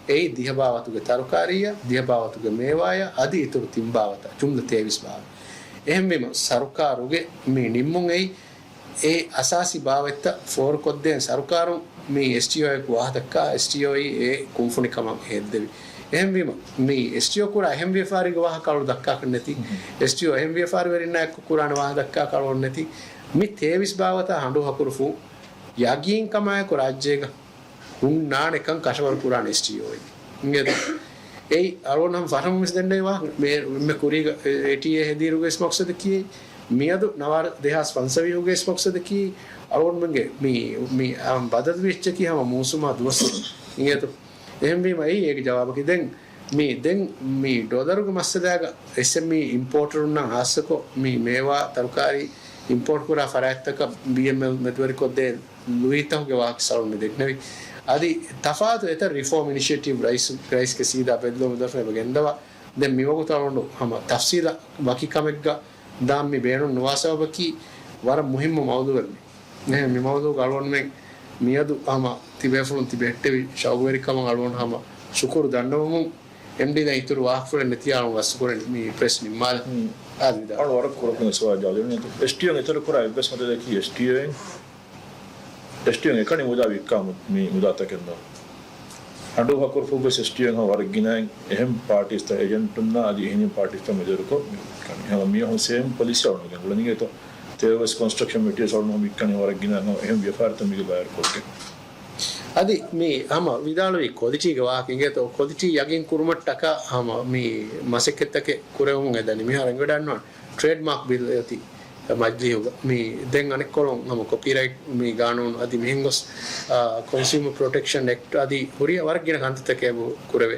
އެއީ ދިހަ ބާވަތުގެ ތަރުކާރީއަށް، ދިހަ ބާވަތުގެ މޭވާއަށް، އަދި އިތުރު ތިން ބާވަތަށް، ޖުމްލަ ތޭވީސް ބާވަތެއް. އެހެންވީމަ، ސަރުކާރުގެ މި ނިންމުން އެއީ އެ އަސާސީ ބާވަތްތައް ފޯރުކޮށްދޭން ސަރުކާރުން މި އެސްޓީއޯއާއެކު ވާހަ ދައްކާ، އެސްޓީއޯއީ އެ ކުންފުނިކަމަށް ހެއްދެވި. އެހެންވީމަ، މި އެސްޓީއޯ ކުރާ އެހެން ވިޔަފާރީގެ ވާހަކަ އަޅު ދައްކާކަށް ނެތި. އެސްޓީއޯ އެހެން ވިޔަފާރިވެރިންނާއެކު ކުރާނެ ވާހަ ދައްކާކަށް އަޅު ނެތި. މި ތޭވީސް ބާވަތާ ހަނޑޫ ހަކުރު ފުށް ޔަގީންކަމާއެކު ރާއްޖޭގަ ހުންނާނެކަން ކަށަވަރު ކުރާނެ އެސްޓީއޯއިން. އިނގޭތޯ؟ އެއީ އަޅުގަނޑު ހަމަ ފަށަމުން ވެސް ދެންނެވި ވާހަކަ. މި، މި ކުރީގަ އޭޓީއޭ ހެދިއިރުގެ ވެސް މަޤްޞަދަކީ، މިއަދު ނަވާރަ ދެހާސް ފަންސަވީހުގެ ވެސް މަޤްޞަދަކީ، އަޅުގަނޑުމެންގެ މި، މި އަން ބަދަލުވި އެއްޗަކީ ހަމަ މޫސުމާ ދުވަސް. އިނގޭތޯ؟ އެހެންވީމަ އެއީ އޭގެ ޖަވާބަކީ. ދެން މި، ދެން މި ޑޮލަރުގެ މައްސަލާގަ އެސްއެމްއީ އިމްޕޯޓަރުންނަށް ހާއްސަކޮށް މި މޭވާ، ތަރުކާރީ އިމްޕޯޓް ކުރާ ފަރާތްތަކަށް ބީއެމްއެލް މެދުވެރިކޮށްދޭ ލުއިތަކުގެ ވާހަކަ ސަޅުން މި ދެންނެވި. އަދި ތަފާތު އެތައް ރިފޯމް އިނިޝިއޭޓިވް ރައީސް، ރައީސްގެ ސީދާ ބެއްލުމަށް ދަށުން އެބަ ގެންދަވާ. ދެން މިވަގުތު އަޅުގަނޑު ހަމަ ތަފްސީލަށް ވަކި ކަމެއްގަ ދާން މި ބޭނުން ނުވާ ސަބަބަކީ ވަރަށް މުހިއްމު މައުޟޫއެއް މި. އެހެން މި މައުޟޫގަ އަޅުގަނޑުމެން މިއަދު ހަމަ ތިބޭފުޅުން ތިބެ ހެއްޓެވި ޝައުގުވެރިކަމަށް އަޅުގަނޑު ހަމަ ޝުކުރު ދަންނަވަމުން އެމްޑީ ދެން އިތުރު ވާހަކަފުޅެއް ނެތި އަޅުން ވަސްކުރެން މި ޕްރެސް ނިންމާލަ. އާދެ ވިދާޅު. އަޅު ވަރަށް ކުރަކުން ސުވާލު ޖަވާބު ދިނުން. އެސްޓީއޯ އިތުރު ކުރާ އެއްވެސް މަތިލަކީ އެސްޓީއޯ އެސްޓީއޯ އެކަނި މުދާ ވިއްކާ މި މުދާތަކެއް ނޫން. ހަނޑޫ ހަކުރު ފުށްވެސް އެސްޓީއޯ ހަމަ ވަރަށް ގިނައިން އެހެން ޕާޓީސްތައް އެޖެންޓުންނާ އަދި އެހެނިހެން ޕާޓީސްތައް މެދުވެރިކޮށް މި ވިއްކަނީ. ހަމަ މި ހަމަ ސޭމް ޕޮލިސީ އަޅުން ގެންގުޅެނީ އިނގޭތޯ. ތެޔޮވެސް ކޮންސްޓްރަކްޝަން މެޓީރިއަލްސް އަޅުން ހަމަ ވިއްކަނީ ވަރަށް ގިނަ ހަމަ އެހެން ވިޔަފާރިތައް މީގެ ބައިވެރިކޮށްގެން. އަދި މި ހަމަ ވިދާޅުވި ކޮލިޓީގެ ވާހަކަ އިނގޭތޯ، ކޮލިޓީ ޔަގީން ކުރުމަށްޓަކާ ހަމަ މި މަސައްކަތްތަކެއް ކުރެވެމުން އެދަނީ. މިހާރު އެނގިވަޑައިގަންނަވާނެ ޓްރޭޑްމާކް ބިލް އެއޮތީ. މަޖިލީހުގަ މި ދެން އަނެއްކޮޅުން ހަމަ ކޮޕީރައިޓް މި ގާނޫނު އަދި މިހެން ގޮސް، އާ، ކޮންސިއުމަރ ޕްރޮޓެކްޝަން އެކްޓް އަދި ހުރިހާ ވަރަށް ގިނަ ކަންތައްތަކެއް ކުރެވޭ.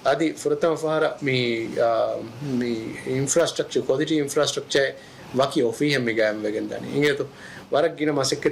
އަދި ފުރަތަމަ ފަހަރަށް މި، އާ، މި އިންފްރާސްޓްރަކްޗަރ، ކޮލިޓީ އިންފްރާސްޓްރަކްޗަރ ވަކި އޮފީހެއް މި ގާއިމްވެގެން ދާނީ. އިނގޭތޯ؟ ވަރަށް ގިނަ މަސައްކަތް